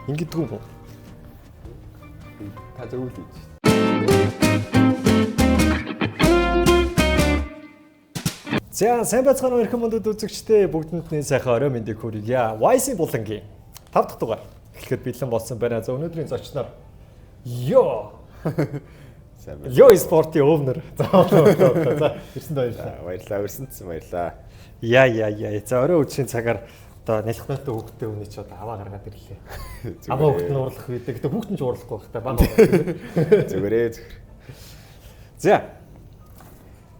Ингэдэггүй юм уу? Та зөв л гэж. За сайн байцгаана уу эрхэм мөндөд үзэгчдээ бүгдэнд нь сайхан орой мэндийг хүргье. YC булангийн 5 дахь дугаар эхлэхэд бэлэн болсон байна. За өнөөдрийн зочноор Йо Сайн байна. Йо спортын өвнөр. За за ирсэнд баярлалаа. Баярлалаа. Өрсөндсөн баярлалаа. Яа яа яа. За орой үдшийн цагаар одоо нялхнаатай хүүхдтэй хүний чи одоо аваа гаргаад ирлээ. Аваа хүүхд нь уурлах гэдэг. Гэтэ хүүхд нь ч уурлахгүй байх та бага. Зүгээрээ зүгэр. За.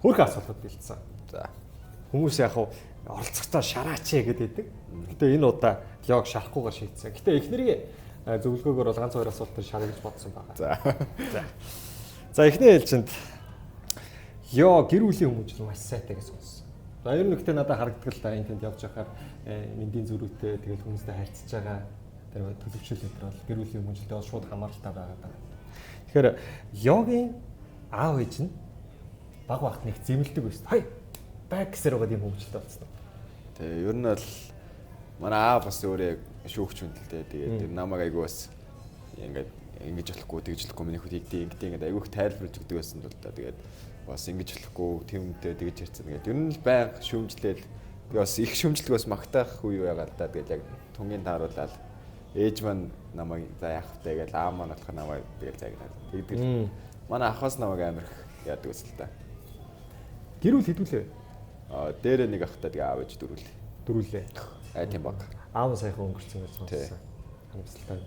Хөрх асуултууд бэлдсэн. За. Хүмүүс яг хав оролцохдоо шараач гэдэг байдаг. Гэтэ энэ удаа лог шарахгүйгээр шийдсэн. Гэтэ эхнэрийн зөвлөгөөгөөр бол ганц хоёр асуултаар шарах гэж бодсон байгаа. За. За. За эхний ээлжинд ёо гэр бүлийн хүмүүжил маш сайтай гэж сонссон. За ер нь гэхдээ надад харагддаг л да энэ тэнд явж байхаар мэндийн зөрүүтэй тэгэл хүмүүстэй харьцаж байгаа тэр төлөвшөл энэ төр бол гэр бүлийн хүмүүжилтэй бол шууд хамааралтай байгаа даа. Тэгэхээр йогийн аав ээж нь баг багт нэг зэмлдэг байсан. Хай баг гэсээр байгаа юм хүмүүжилтэй болсон. Тэгээ ер нь бол манай аав бас өөрөө яг шүүгч хүн л дээ. Тэгээд тэр намайг айгүй бас ингээд ингэж болохгүй тэгж болохгүй миний хүүд ингэдэг ингэдэг ингээд айгүй их тайлбарлаж өгдөг байсан л да. Тэгээд бас ингэж болохгүй тэмдээ тэгж ярьсан. Тэгээд ер нь л байнга шүүмжлээл тэгээ бас их шүүмжлэг бас магтаах үе байгаа л да. Тэгээд яг тунгийн тааруулаад ээж маань намайг за яах вэ гэж аав маань болохоор намайг тэгэл загнаад тэгдэг. Манай ахаас намайг амар их яадаг байсан л да. Гэр бүл хэдүүлээ? Аа дээрээ нэг ахтай тэгээ аав ээж дөрүл. Дөрүлээ. Ай тийм баг. Аав нь саяхан өнгөрцөн гэж сонссон. Харамсалтай.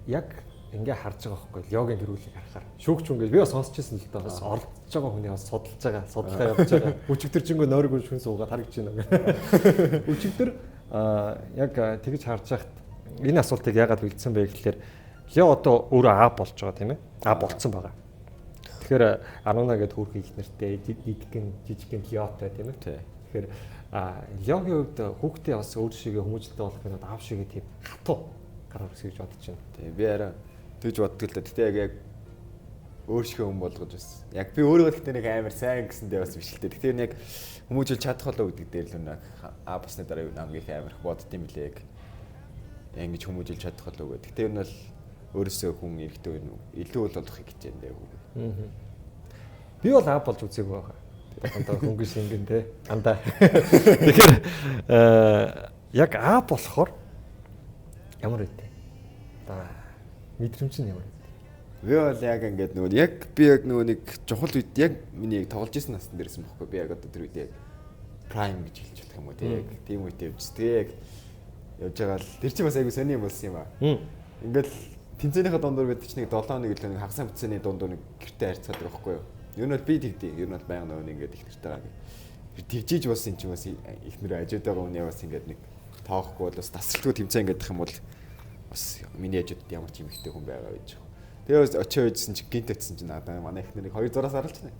Яг ингээ харж байгаа байхгүй йогийн гэр бүлийг харахаар шүүгч хүн гэж би бас сонсч ирсэн л доо бас оролцож байгаа хүний бас судалж байгаа судалгаа явуулж байгаа өчигдөр жингөө нойрог шүн суугаад харагдаж байна гэх. Өчигдөр яг тэгж харж байхад энэ асуултыг яагаад бэлдсэн бэ гэхлээр Лео одоо өөрөө аав болж байгаа тийм ээ аав болцсон байгаа. Тэгэхээр Аруна гэдэг хүүхэн их нэртэй дидгэн жижигэн Леотой тийм ээ. Тэгэхээр Леогийн хувьд хүүхдээ бас өөр шигээ хүмүүжлэлтэй болох гэдэг аав шигээ тийм хатуу гараар өсгөж гэж бодож байна. Тийм би арай тэгж боддог л да. Гэтэ яг өөр шигээ хүн болгож бас яг би өөрөө гэхдээ нэг амар сайн гэсэн дээр бас биш л дээ. Гэтэ яг хүмүүжил чадах болоо гэдэг дээр л нэг аа басны дараа юу хамгийн их амар их бодд юм билээ яг. Ингэж хүмүүжил чадах болоо гэдэг. Гэтэ ер нь бол өөрөөсөө хүн эрэгтэй хүн илүү бол болохыг хичээн дээ хүүг. Би бол аав болж үзээгүй байгаа. Одоо хөнгөн шингэн те. Андаа. Тэгэхээр яг аав болохоор ямар үтэй? Одоо мэдрэмж нь ямар үтэй? Би бол яг ингээд нөгөө яг би яг нөгөө нэг чухал үед яг миний яг тоглож исэн насн дээрсэн бохгүй. Би яг одоо тэр үед яг prime гэж хэлж болох юм уу те. Яг тийм үед явж тэгээ яг явж байгаа л тэр чинь бас айгу сони юм болсон юм аа. Ингээд тэнцэнийхээ дундуур бид чинь нэг 7 нэг л нэг хагас бүтцээний дундуур нэг гэртээ харьцаад байгаа байхгүй юу. Ер нь бол би тэгдээ. Ер нь бол байнга нөгөө ингээд их нэртэйгээ ингээд тэгжиж бас энэ чинь бас их нэр ажууд байгаа хүний бас ингээд нэг тоохгүй бол бас тасралтгүй тэмцээн гэдэг юм бол бас миний ажуудад ямар ч юм ихтэй хүн байгаа гэж. Тэгээ бас очиж байжсэн чинь гинт очисон чинь надаа манай их нэрийг 2 зураас харуулчихна.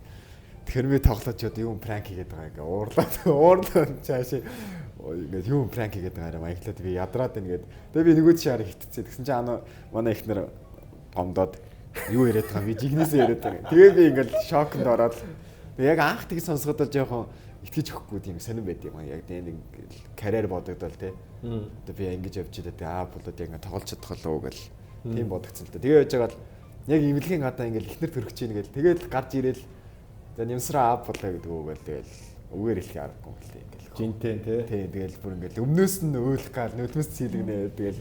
Тэгэхээр би тоглож чад юм пранк хийгээд байгаа ингээ уурлаад цаашаа ингээд юм пранк хийгээд байгаа маяглаад би ядраад ингээд тэгээ би нөгөө чи хараа хитцээ. Тэгсэн чинь ана манай их нэр гомдоод юу яриад байгаа юм би жигнэсээ яриад байгаа. Тэгээ би ингээд шоконд ороод тэгээ яг анх тийг сонсоход бол жоохон итгэж өгөхгүй тийм сонирн байд юм. Яг нэг карьер бодогдол те. Одоо би ингэж явж идэ тэгээ аа болоод яг ингээд тоглож чадах болов уу гэл тийм бодогдсон л та. Тэгээ явж байгаа л яг имлэгийн гадаа ингээд ихнэр төрөх чинь гэл тэгэл гарч ирээл за нэмсраа аав болоо гэдэг үг л тэгэл үгээр хэлэх аргагүй юм лээ ингээл. Жинтэй те. Тий тэгэл бүр ингээл өмнөөс нь уйлах гал нүлмэс цэлгэнэ тэгэл.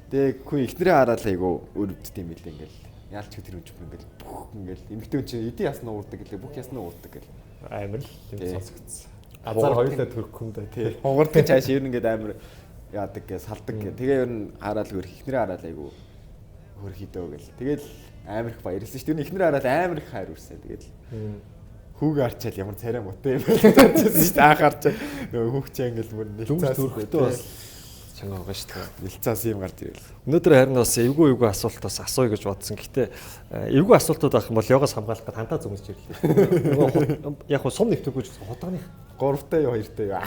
Тэгээ хүү ихнэрээ хараад айгу өрөвддөг юм билээ ингээл. Яалч тэр хүн чинь ингээл бүх ингээл эмэгтэй хүн чинь эдийн ясна уурдаг гэлээ бүх ясна уурдаг гэл. Амар л юм сонсогдсон. Азар хоёулаа төрөх юм да тий. Хугардаг цааш ер нь ингээд амар яадаг гэ салдаг гэ. Тэгээ ер нь хараад хөр ихнэрээ хараад айгу хөрхидөө гэл. Тэгэл амар их баярлсан шүү. Тэр ихнэр хараад амар их хайр үрсэн. Тэгэл хүүгээ арчаал ямар царай муутай юм бэ гэсэн шүү дээ. Анх арчаал нөгөө хүүхч ингээл бүр нэлцаас төрөхтөө бас чанга байгаа шүү дээ. Нэлцаас юм гарч ирэл. Өнөөдөр харин бас эвгүй асуулт бас асууя гэж бодсон. Гэхдээ эвгүй асуултууд авах юм бол йогоос хамгаалах гээд хантаа зүмэж ирлээ. Нөгөө яг хуу сум нэвтэггүй ч хутганых 3-тай юу 2-тай юу?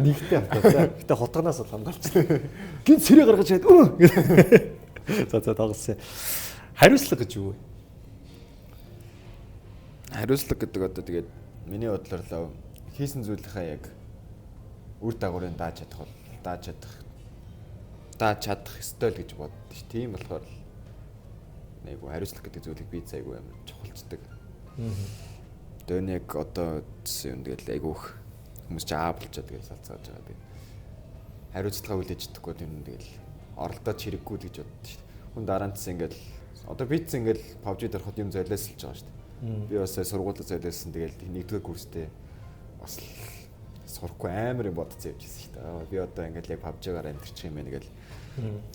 1-тэй хантаа. За гэхдээ хутганаас бол хамгаалчихлаа. Гинт сэрээ гаргаж ирээд өө. За за тоглосон. Хариуцлага гэж юу вэ? Хариуцлага гэдэг одоо тэгээд миний бодлоор л хийсэн зүйлийнхаа яг үр дагаврыг дааж чадах бол дааж чадах дааж чадах ёстой л гэж боддоо ш. Тийм болохоор л айгу хариуцлага гэдэг зүйлийг би айгу амар чухалчдаг. Тэгээ яг одоо юм тэгэл айгу их хүмүүс ч аа болчоод тэгэл салцгааж байгаа. Тэгээ хариуцлага хүлээж чадахгүй тэр нь тэгэл оролдоод хэрэггүй л гэж боддоо ш. Хүн дараа нь ч ингээл одоо би ч ингээл PUBG дөрөхөд юм золиослж байгаа ш. Би бас сургуулиуд золиосон, тэгэл нэгдүгээр курстэй бас сурахгүй амар юм бодцсон явж байсан шүү дээ. Би одоо ингээл яг PUBG-гаар амьдэрчих юм байна гэл.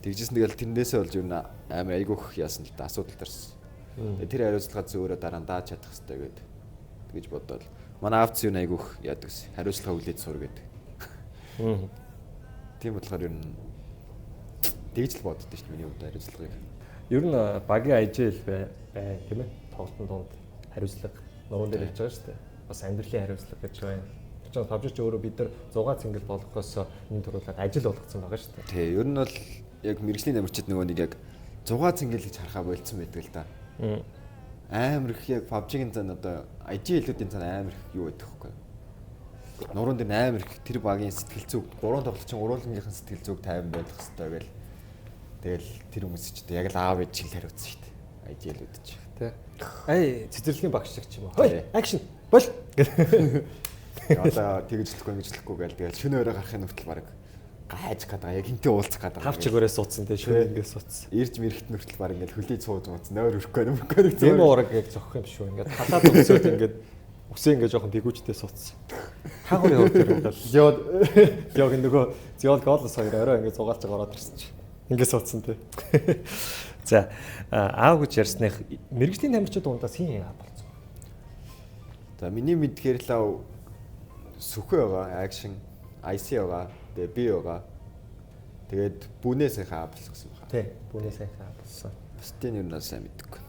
Тэгжсэн тэгэл тэрнээсээ болж юу амар айгүйх яасан л да асуудал тарсан. Тэгээ тэр хариуцлагаа зөөрөө дараа нь дааж чадах хэрэгтэй гэд тэгж бодоод манай аавц юу айгүйх яадаг гэсэн. Хариуцлага хүлээж сур гэдэг. Тийм болохоор ер нь тэгж л боддоо шүү дээ миний хувьд хариуцлагыг. Ер нь багийн IGL бай тийм ээ. Тоглолтын дунд хариуцлага нуруунд дээр явж байгаа шүү дээ. Бас амьдралын хариуцлага гэж байна. Тэр чинь PUBG ч өөрөө бид нар 6 цэнгэл болгохоос энэ төрүүлээд ажил болгоцсон байгаа шүү дээ. Тий, ер нь бол яг мэрэгжлийн тамирчид нөгөө нэг яг 6 цэнгэл гэж харахаа болцсон байдаг л да. Амар их яг PUBG-ийн цаана одоо IGL-үүдийн цаана амар их юу байдаг хөхгүй. Нуруунд дээр амар их тэр багийн сэтгэл зүг, гурван тоглогчийн гурвангийнхэн сэтгэл зүг тайван байх хэвээр гэл. Тэгэл тэр хүмүүс ч яг л аав ээж чиг хариуцсан шүү дээ. IGL-үүд ч. Тий. Ай, цэцэрлэгийн багш шиг ч юм уу. Хой, акшн. Бол. Одоо тэгж төлөхгүй ингэж төлөхгүй гээл тэгэл шөнө өрөө гарахын нүртэл баг гайж гадаа яг хинтээ уулзах гадаа. Тав чигээрээ суудсан тий шөнө ингэ суудсан. Ирж мэрэгт нүртэл баг ингээл хөлий цууж мууцсан. Нойр өрөхгүй нөмөрөхгүй нэг зүгээр. Демо ураг яг зохих юм шүү. Ингээд талаад өсөөд ингээд үсээ ингээд жоохон бигүүчтэй суудсан. Та гурийн хувьд тэр ингээл Леог нөгөө Зиол Голос хоёр орой ингээд зугаалж ороод ирсэн чи. Ингээд суудсан тий. За аав гэж ярьсных мэрэгжлийн тамирчид дундаас хин аав болсон. За миний мэдгээр л Сүхэ байгаа, Action, IC байгаа, тэгээ би байгаа. Тэгээд Бүнээ сайхан аав болсон байна. Тий, Бүнээ сайхан аав болсон. Бусдын юу нь сайн мэддэггүй.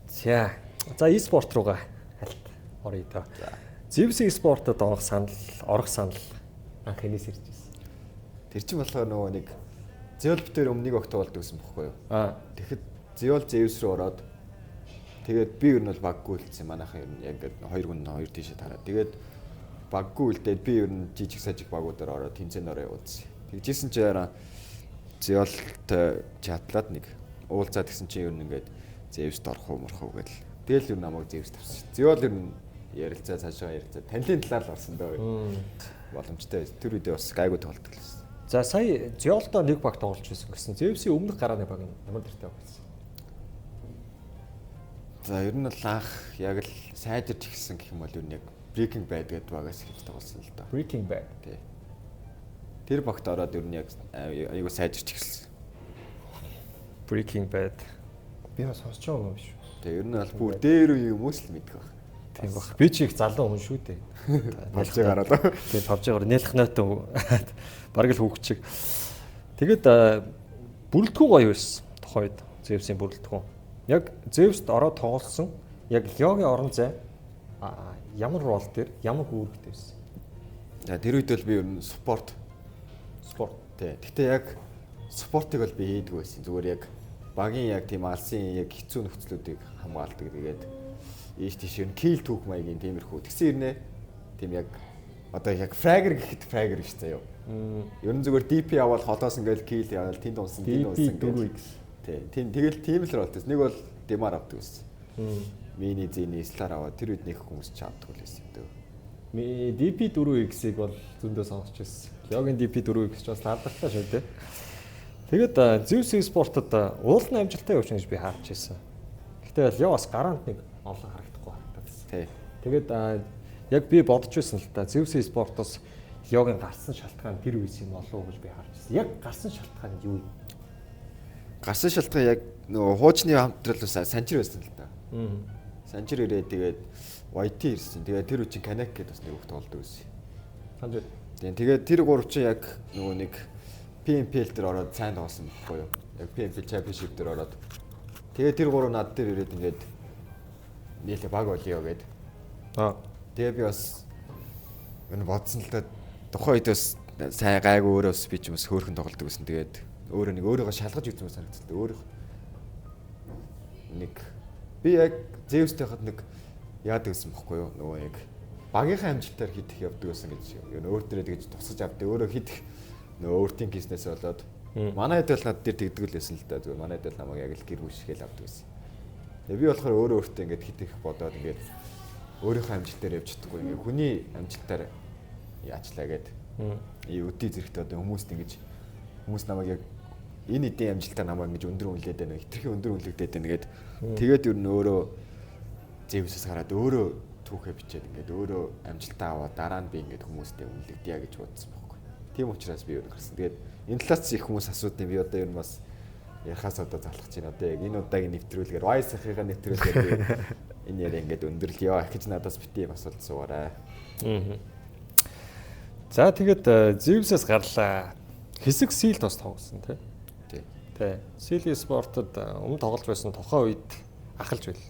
За. За e-спорт руугаа хальт оръё доо. Zeus e-спортод орох санал анх хэнээс ирж байсан. Тэр чинь болохоор нөгөө нэг Zeol битэр өмнө нэг огт тоглолт гэсэн бохоггүй юу? Аа. Тэгэхэд Zeol Zeus руу ороод тэгээд би ер нь бол баггүй үлдсэн. Манайхан ер нь яг ингээд хоёр хүн хоёр тийшээ тараад. Тэгээд баггүй үлдээд би ер нь жижиг сажиг багуудаар ороод тэмцээнд ороо явуулсан. Тэгжсэн чи яараа Zeol-тай чатлаад нэг уулзаад гисэн чи ер нь ингээд Zeus-д орох уу морох уу гэдэл. Тэгэл ер нь намайг Zeus тавьсан. Zeol ер нь ярилцаа цаашаа ярилцаа танилын талаар л орсон дөө. Боломжтой. Тэр үедээ бас гайгүй тоглолт гэсэн. За сая Zeol-доо нэг баг тоглож байсан гэсэн. Zeus-ийн өмнөх гарааны баг нь ямар нэртэй баг байсан? За ер нь бол анх яг л сайжирч эхэлсэн гэх юм бол ер нь яг Breaking Bad гэдэг багаас эхэлж тоглосон л доо. Breaking Bad. Тий. Тэр багт ороод ер нь яг айгуу сайжирч эхэлсэн. Breaking Bad. Би бас сонсч байгаа юм биш үү? Тий, ер нь бол бүр дээр үеийн хүмүүс л мэдэх байх. Тийм баг. Би чи их залуу хүн шүү дээ. PUBG гараад. Тий, PUBG-гаар нэлэх нойтон бараг л хүүхчиг. Тэгээд бүрэлдэхүүн гоё байсан тухайн үед Zeus-ийн бүрэлдэхүүн. Яг Zeus-д ороод тоглосон яг Леогийн орон зай ямар рол дээр ямар үүрэгтэй байсан? За тэр үед бол би ер нь support. Support. Тий. Гэхдээ яг support-ыг бол би хийдгүй байсан. Зүгээр яг багийн яг тийм алсын яг хэцүү нөхцлүүдийг хамгаалдаг. Тэгээд ийш тийш ер нь kill түүх маягийн тиймэрхүү. Тэгсэн ирнэ. Тийм яг одоо яг fragger гэхэд fragger биш заяа. Ер нь зүгээр DP яваал холоос ингээл kill яваал тэнд унсан тэнд унсан гэл. Тий. Тийм тэгэл тийм л ролтой. Нэг бол Демар авдаг байсан. Мини зэний слар аваад тэр үед нэг хүмүүс ч авдаг л байсан юм дөө. DP4X-ийг бол зөндөө сонсч байсан. Леогийн DP4X ч бас алдартай шүү дээ. Тэгээд Zeus e-спортод уулын амжилттай явж гэж би харж байсан. Гэтэ Лео бас гараанд нэг олон харагдахгүй харагдаад байсан. Тий. Тэгээд яг би бодож байсан л та Zeus e-спортоос Леогийн гарсан шалтгаан тэр үеэс юм болов уу гэж би харж байсан. Яг гарсан шалтгаан юу юм? Гарсан шалтгаан яг нөгөө хуучны хамтрал бас Санчир байсан л та. Санчир ирээ тэгээд YT ирсэн. Тэгээд тэр үе чинь Канак гэдээ бас нэг хөх тоглодог байсан. Санчир. Тэгээд тэр гурав чинь яг нөгөө нэг PMPL дээр ороод сайн тоглосон байхгүй юу? Яг PMPL Championship дээр ороод. Тэгээд тэр гурав над дээр ирээд ингээд нийлээ баг болио гээд. Аа. Тэгээд би бас энэ бодсон л да тухайн үед бас сайн гайгүй өөрөө бас би ч юм бас хөөрхөн тоглодог байсан. Тэгээд өөрөө нэг өөрийгөө шалгаж үзмээр санагдсан. Өөрийнх нэг би яг Zeus-тэй хахад нэг яадаг гэсэн бохоггүй юу? Нөгөө яг багийнхаа амжилтаар хит их явдаг байсан гэж. Өөр дээрээ тэгж тусаж авдаг. Өөрөө хит их нөгөө өөртийн бизнес болоод Манай хэд бол над дээр тэгдэг л байсан л да. Зүгээр манай хэд бол намайг яг л гэр бүл шигээл авдаг байсан. Тэгээ би болохоор өөрөө өөртөө ингээд хит их бодоод ингээд өөрийнхөө амжилтаар явж чадахгүй ингээд хүний амжилтаар яачлаа гэд. Өдий зэрэгтэй одоо хүмүүст ингэж хүмүүс намайг яг энэ эдийн амжилтаар намайг ингэж өндөр үнэлээд байна. Хитрхи өндөр үнэлэгдээд байна гэд. Тэгээд ер нь өөрөө зэвсэс гараад өөрөө түүхээ бичээд ингээд өөрөө амжилтаа аваад дараа нь би ингээд хүмүүстэй үнэлэгдъя гэж бодсон байхгүй. Тийм учраас би юу гарсан. Тэгээд энэ талаас их хүмүүс асуудیں۔ Би одоо ер нь бас ярихаас одоо залхаж байна. Одоо яг энэ удаагийн нэвтрүүлгээр Wise ахыгаа нэвтрүүлгээр би энэ яриа ингээд өндөрлөё. Ахиж надаас бити юм асуулт суугаарай. За тэгээд Zeus-ээс гарлаа. Хэсэг Seal бас тоглосон тий. Тий. Тий. Seal Sport-д өмнө тоглож байсан тухайн үед ахалж байл.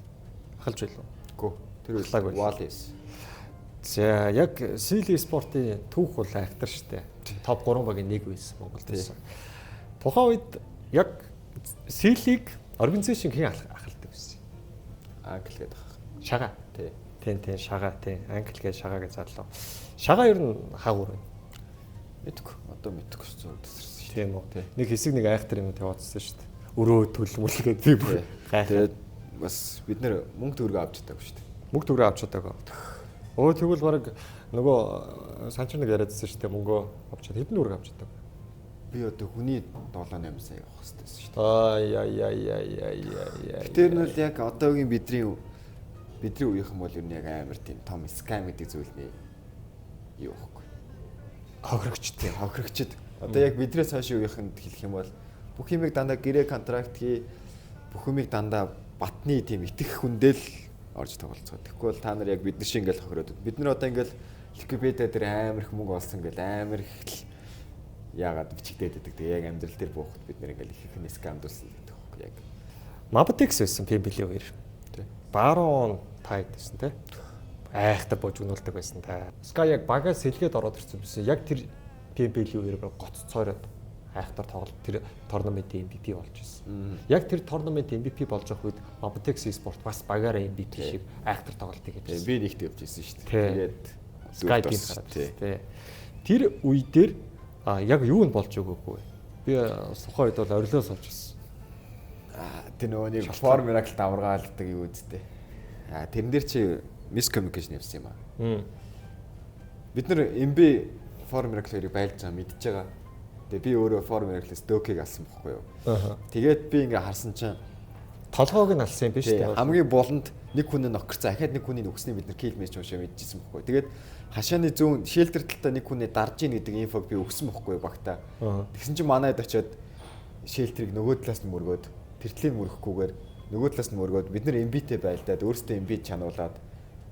Ахалж байлуу. Үгүй. Тэр Ахлаагүй. Wall-с. За яг Seal Sport-ийн түүх бол айхтар штэ. Топ 3 багийн нэг байсан Монголд байсан. Тухайн үед яг Seal-ийг organization хийн ахалдаг байсан. Анкл гэдэг байх. Шага. Тий. Тэн тэн шага тий. Анкл гэж шага гэж зарлав. Шага ер нь хаагур байна. Мэдгүй. Одоо мэдгүй шүү зураг тасарсан шүү. Тийм үү. Тий. Нэг хэсэг нэг айхтар юм тавьчихсан шүү дээ. Өрөө төлмөлгээд би бүр гайхаад Тэгээд бас бид нэр мөнгө төгрөгөө авч чадаагүй шүү дээ. мөнгө төгрөө авч чадаагүй. Өө тэгвэл баг нөгөө санчир нэг яриадсэн шүү дээ мөнгөө авч чад. Хэдэн төгрөг авч чадаагүй. Би одоо хүний 7 8 сая авах хэрэгтэй байсан шүү дээ. Ай яй яй яй яй яй яй. Тэр нь бол яг одоогийн бидний үеийнхэн бол ер нь яг амар тийм том скам гэдэг зүйлний юу байхгүй. Хохирогч Тийм хохирогчд. Одоо яг бидрээс хойш үеийнхэнд хэлэх юм бол бүх юмыг дандаа гэрээ контракт хий, бүх юмыг дандаа батны тийм итгэх хүндээ л орж тоглолцоо. Тэгэхгүй бол та нар яг бид нар шиг ингээл хохироод. Бид нар одоо ингээл Wikipedia дээр амар их мөнгө олсон ингээл амар их л яагаад бичигдээд байдаг. Тэгээ яг амьдрал дээр буухад бид нар ингээл их их нь скамдуулсан гэдэг байхгүй яг. Mabetex байсан PMPL хоёр. Тий. Баруун тайд байсан тий. Айхтар божигнуулдаг байсан та. Sky яг багаас сэлгээд ороод ирсэн байсан. Яг тэр PMPL хоёр баг гоц цойроод айхтар тоглолт тэр tournament MVP болж ирсэн. Яг тэр tournament MVP болж явах үед Mabetex Esport бас багаараа MVP шиг айхтар тоглолтыг Тэгээ хийсэн. би нэгт явж ирсэн шүү дээ. Тий. Тэгээд Sky дөрөвт team орсон гараад тий. ирсэн тий. Тэр үе дээр яг юу нь болж өгөөгүй. Би тухайн үед бол орилоос олж ирсэн. Аа, тэр нөгөө нэг For Miracle даваргаалдаг юу үсттэй. Аа, тэрэн дээр чи miscommunication явсан юм аа. Бид нар MB For Miracle хоёрыг байлж байгаа мэдж байгаа. Тэгээ би өөрөө For Miracle-с Doki-г алсан бохгүй юу. Аа. Тэгээд би ингээ харсан чинь Толгойг нь алсан юм биш тий, үү? хамгийн буланд нэг хүн нь нокерцсан. Ахаад нэг хүний нүхснийг бид нар kill match уншаа мэдчихсэн бохгүй. Тэгээд хашааны зүүн шелтер талдаа нэг хүний дарж ийн гэдэг инфог би өгсөн бохгүй юу багтаа. Аа. Тэгсэн чинь манайд очиод шелтерийг нөгөө талаас нь мөргөөд тэр талыг мөрөхгүйгээр нөгөө талаас нь мөргөөд бид нар MB-тэй байлдаад өөрсдөө MB чануулаад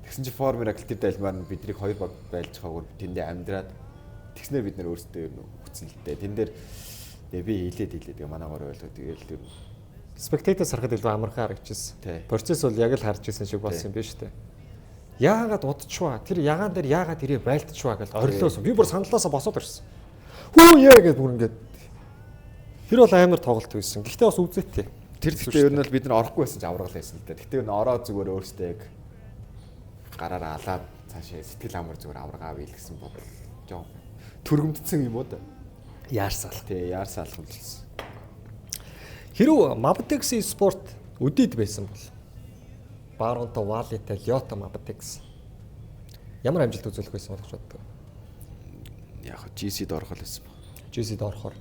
тэгсэн чинь For Miracle тэр дайлмаар нь биднийг хоёр баг байлж байгаагаар тэндээ амьдраад тэгснээр бид нар өөрсдөө ер нь хүцэн л дээ. Тэн дээр тэгээ би хилээд хилээд тэгээ манай гор ойлгоо тэгэл ер нь Spectator сарахад илүү амархан харагдчихсан. Тий. Процесс бол яг л харж исэн шиг болсон юм биш үү? Яагаад удчихваа? Тэр ягаан дээр яагаад ирээ байлдчихваа гэж орилоос. Би бүр саналаасаа босоод ирсэн. Хүү яа гэж бүр ингээд Тэр бол амар тоглолт байсан. Гэхдээ бас үзээтэй. Тэр гэхдээ ер нь бол бид нар орохгүй байсан ч аврал байсан л да. Гэхдээ ер нь ороо зүгээр өөрсдөө яг гараараа алаад цаашаа сэтгэл амар зүгээр аваргаа авъя л гэсэн бодол жоо төрөмдсөн юм уу да. Яарсаал. Тий, яарсан алхам хэлсэн. Хэрв Mabetex Sport өдөөд байсан бол Баронто Валитай Лёто Mabetex ямар амжилт үзүүлэх байсан бол гэж боддог. Яг хөө GC-д орох л байсан баг. GC-д орохоор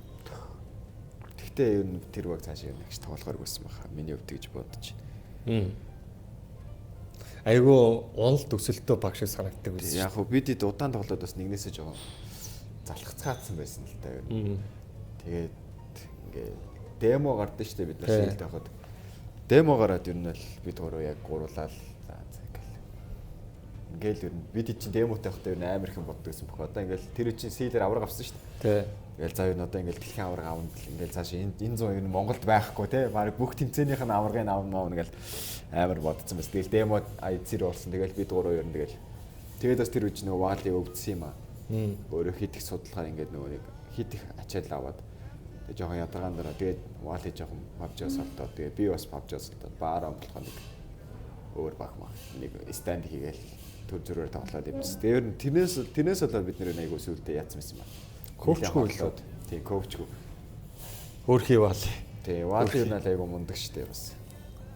Гэхдээ ер нь тэр баг цаашаа ер нь их тоглохоор байсан баха. Миний хувьд гэж бодож байна. Айгу уналт өсөлтөө баг шиг санагддаг байсан. Яг хөө бид хэд удаан тоглоод бас нэгнээсээ жоохон залхацгаадсан байсан л та ер нь. Тэгээд ингээ демо гардаг штэ бид нар Тий. шилд байхад. Демо гараад ер нь бол бид гурав яг гурлаа л за за ингээл. Ингээл ер нь бид чинь демотой байхдаа ер нь амар их юм боддог гэсэн бохоо. Одоо ингээл тэр чинь силэр авраг авсан штэ. Тий. Ингээл за ер нь одоо ингээл дэлхийн аварга авна гэл ингээл цааш энэ энэ зун ер нь Монголд байхгүй те. Бараг бүх тэмцээнийх нь аваргыг авна маавна ингээл амар бодсон байсан. Тэгэл демо IC рүү орсон. Тэгэл бид гурав ер нь тэгэл тэгээд бас тэр үеч нөгөө Вали өвдсөн юм аа. Өөрөө хит их судалгаар ингээд нөгөө нэг хит их ачаал аваад тэгээ жоохон ядаргаан дараа тэгээд Вали жоохон PUBG-аас олдоод тэгээд би бас PUBG-аас олдоод баараа болохоор нэг өөр баг мах нэг станд хийгээл төр зөрөөр тоглоод явчихсан. Тэгээд ер нь тэрнээс болоод бид нэр айгуу сүултээ яатсан байсан юм аа. Коучгүй Нилээн хооллоод. Тийм, коучгүй. Өөрхий Вали. Тий, Вали ер нь айгу мундаг штэ бас.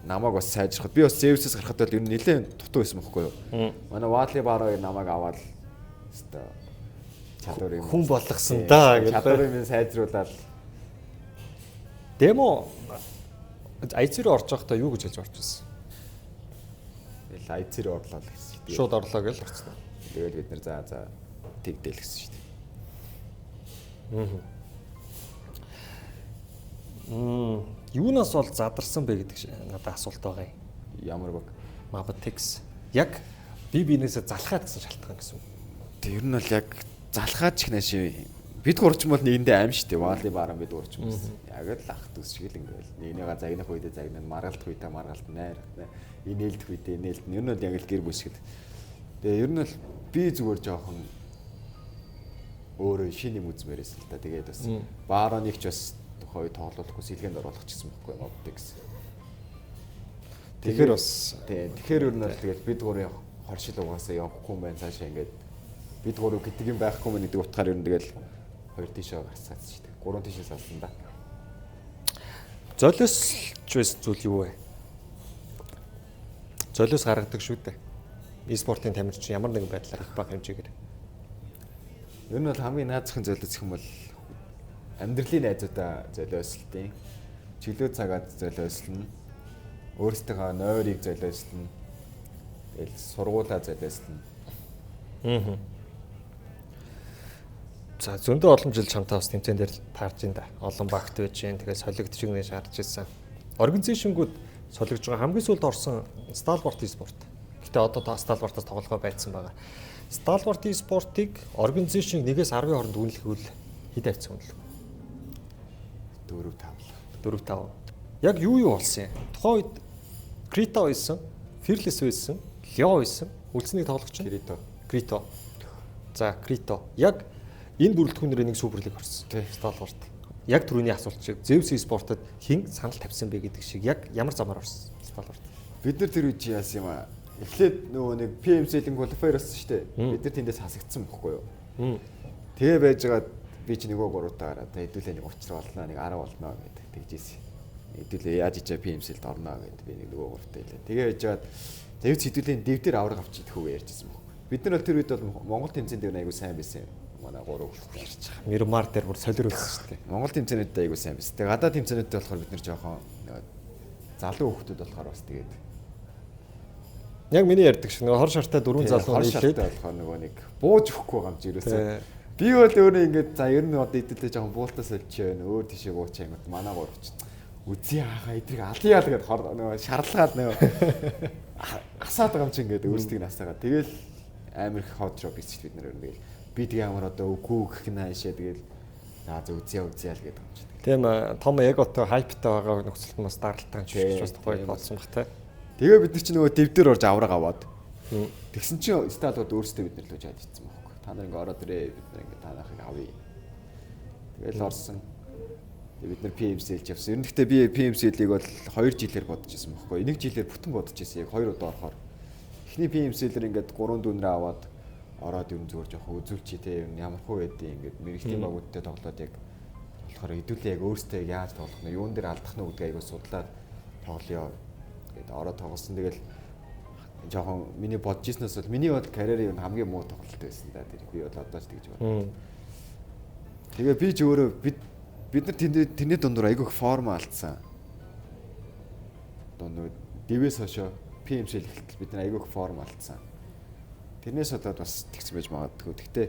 Намайг бас сайжрахад би бас Zeus-ээс гарахад бол ер нь нэлээд дутуу байсан байхгүй юу? Манай Вали бараа намайг аваад өстой чадварыг хүн болгосон даа гэж чадварыг минь сайжруулаад Демо IC руу орж байхдаа юу гэж хэлж орж ирсэн? Тэгэл IC руу орлоо л гэсэн шүү дээ. Шууд орлоо гэж орсон. Тэгэл бид нэр за тэгдэл гэсэн шүү дээ. Юунаас бол задарсан бэ гэдэг надад асуулт байгаа юм. Ямар баг? Mabatex. Яг би биенээсээ залхаад гэсэн шалтгаан гэсэн үг. Тэг ер нь бол яг залхаад ч гэнэ ши. Бид гурч бол нэгэндээ аим шүү дээ. Вали баран бид гурч юм. Яг л ах дүүс шиг л ингээл нэгнийгаа загнах үедээ загнана, маргалдах үедээ маргалт, найрах, инээлдэх үедээ инээлдэн. Ер нь бол яг л гэр бүл шиг л. Тэгээ ер нь бол би зүгээр жоохон өөрөө шинэ юм үзмээрээс л та. Тэгээд бас бароныг ч бас тухайн үед тоглоулахгүй сэлгээнд оруулах гэсэн байхгүй Mabatex. Тэгэхээр бас тий. Тэгэхээр ер нь бол тэгэл бид гурын хоршил угаасаа явахгүй юм байна цаашаа ингээд бид гурав гэдэг юм байхгүй мэн гэдэг утгаар ер нь тэгэл хоёр тийшээ гарцаад шүү дээ. Гурван тийшээ салсан да. Золиослж байсан зүйл юу вэ? Золиос гаргадаг шүү дээ. E-спортын тамирчин ямар нэгэн байдлаар их бага хэмжээгээр. Ер нь бол хамгийн наазахын золиос гэх юм бол амьдралын найзуудаа золиослтیں۔ Чөлөө цагаад золиослно. Өөрсдийнхөө нойрыг золиослно. Тэгэл сургуулаа золиослно. За зөндөө олон жил чамтай бас тэмцээн дээр таарж ин да. Олон багт байж гин тэгээ солигдож гинэ шаарч ирсэн. Организашнгууд солигдож байгаа хамгийн сүүлд орсон Stalwart Esport. Гэтэ одоо Stalwart-аас тоглохоо байцсан байгаа. Stalwart Esport-ыг организашн 1-ээс 10-ын хооронд үнэлэхүүл хэд авсан үнэлэх? 4 5. 4 5. Яг юу болсон юм? Тухайн үед Крито байсан, Fearless байсан, Leo байсан. Үлдсэнийг тоглогч нь Крито. Крито. За Крито. Яг энэ бүрэлдэхүүнээр нэг супер лиг орсон. Stalwart. Яг түрүүний асуулт шиг Zeus Esport-д хэн санал тавьсан бэ гэдэг шиг яг ямар замаар орсон Stalwart? Бид нар тэр үед чи яасан юм аа? Эхлээд нөгөө нэг PMCL-ийн qualifier болсон шүү дээ. Бид нар тэндээс хасагдсан бохгүй юу? Тэгээ байжгаад би чи нөгөө гуравтаа гараад хэдүүлээ нэг учраа болно, нэг 10 болно гэдэг тэгжээсэн. Хэдүүлээ яаж ичээ PMCL-д орно гэд би нэг нөгөө гуравтаа хэлээ. Тэгээ байжгаад Zeus хэдүүлээ дэв дээр авраг авч идэх үү ярьжсэн бохгүй. Бид нар бол тэр үед бол Монгол тэмцээн дээр айгүй сайн байсан юм. Манай гурав ярьж байгаа. Мирмар дээр бүр солир үлдсэн шүү дээ. Монгол тэмцээнүүдэд айгүй сайн байсан. Тэгээ гадаад тэмцээнүүдэд болохоор бид нар жоохон залуу хүүхдүүд болохоор бас тэгээд яг миний ярьдаг шиг нөгөө хор шартай дөрвөн залуу нийлээд болохоор нөгөө нэг бууж өгөхгүй байгаа юм чи ерөөсөө. Би бол өөрөө ингээд за ер нь одоо идэлээ жоохон буултаас олчих байна. Өөр тийшээ буучих юм. Манай гурав чи үзье хаахаа эдрийг алъя л гэд хор нөгөө шарлагаад нөгөө асаад байгаа юм чи ингээд өөрсдийг нь асаагаа. Тэгэл амар их хот шоп хийчих бид нар тэгэл би тэгээ ямар одоо үгүй гэх нь хаашаа тэгэл за үзье үзье л гэдэг юм чи. Тийм том эготой хайптай байгаа нөхцөлд нь бас даралттай юм шиг бас тухайд болсон бах та. Тэгээ бид нар чи нөгөө дэв дээр орж авраг аваад тэгсэн чинь сталууд өөрсдөө бид нар лөө жаад ицсэн байхгүй. Та нар ингээ ороод ирээ бид нар ингээ танахыг авъя. Тэгэл орсон. Тэгээ бид нар PMCL-ж явсан. Ер нь гэхдээ би PMCL-ийг бол 2 жилээр бодож исэн байхгүй. Нэг жилээр бүтэн бодож исэн. Яг 2 удаа орохоор. Эхний PMCL-ээр ингээд 3 дүүнрээ аваад ороод ер нь зүгээр жоохон үзүүлчихье те ер нь ямар хуу байдیں۔ Ингээд мэрэгжлийн багуудтай тоглоод яг болохоор хэдүүлээ яг өөрсдөө яаж тоглох нь юун дээр алдах нь гэдгийг айгуу судлаад тоглоё гэд ороод тоглосон. Тэгэл жоохон миний бодож ирснээс бол миний бол карьерийн хамгийн муу тоглолт байсан да. Тэр би бол одоо ч тэгж бодсон. Тэгээ би ч өөрөө бид нар тэрний дундуур айгүйх форм алдсан. Одоо нөө дэвээс хойшоо PMCL эхэлтэл бид нар айгүйх форм алдсан. Тэрнээс болоод бас тэгсэн байж магадгүй. Гэхдээ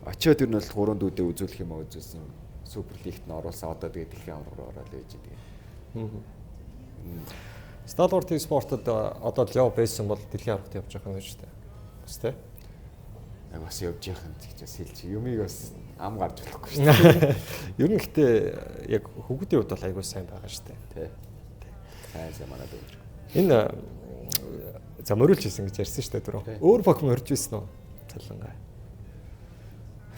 очиод ер нь бол 3 дүүдээ үзүүлэх юм аа үзүүлсэн. Супер лигт нь оруулсан. Одоо тэгээ дэлхийн аварга руу ороод байж тэгээ. Stalwart Esport-д одоо Leo байсан бол дэлхийн аваргад явж байгаа юм шүү дээ. Бас тэ. Яг бас явж явах юм гэж бас хэлж. Юмыг бас ам гарч болохгүй шүү дээ. Ер нь гэхдээ яг хөвгүүдийн хувьд бол айгүй сайн байгаа шүү дээ. Тэ. Сайн сайн манай дүүнер. Энэ за мөрөлж исэн гэж ярьсан шүү дээ дөрөв. Өөр баг мөрж исэн үү? Цалингаа.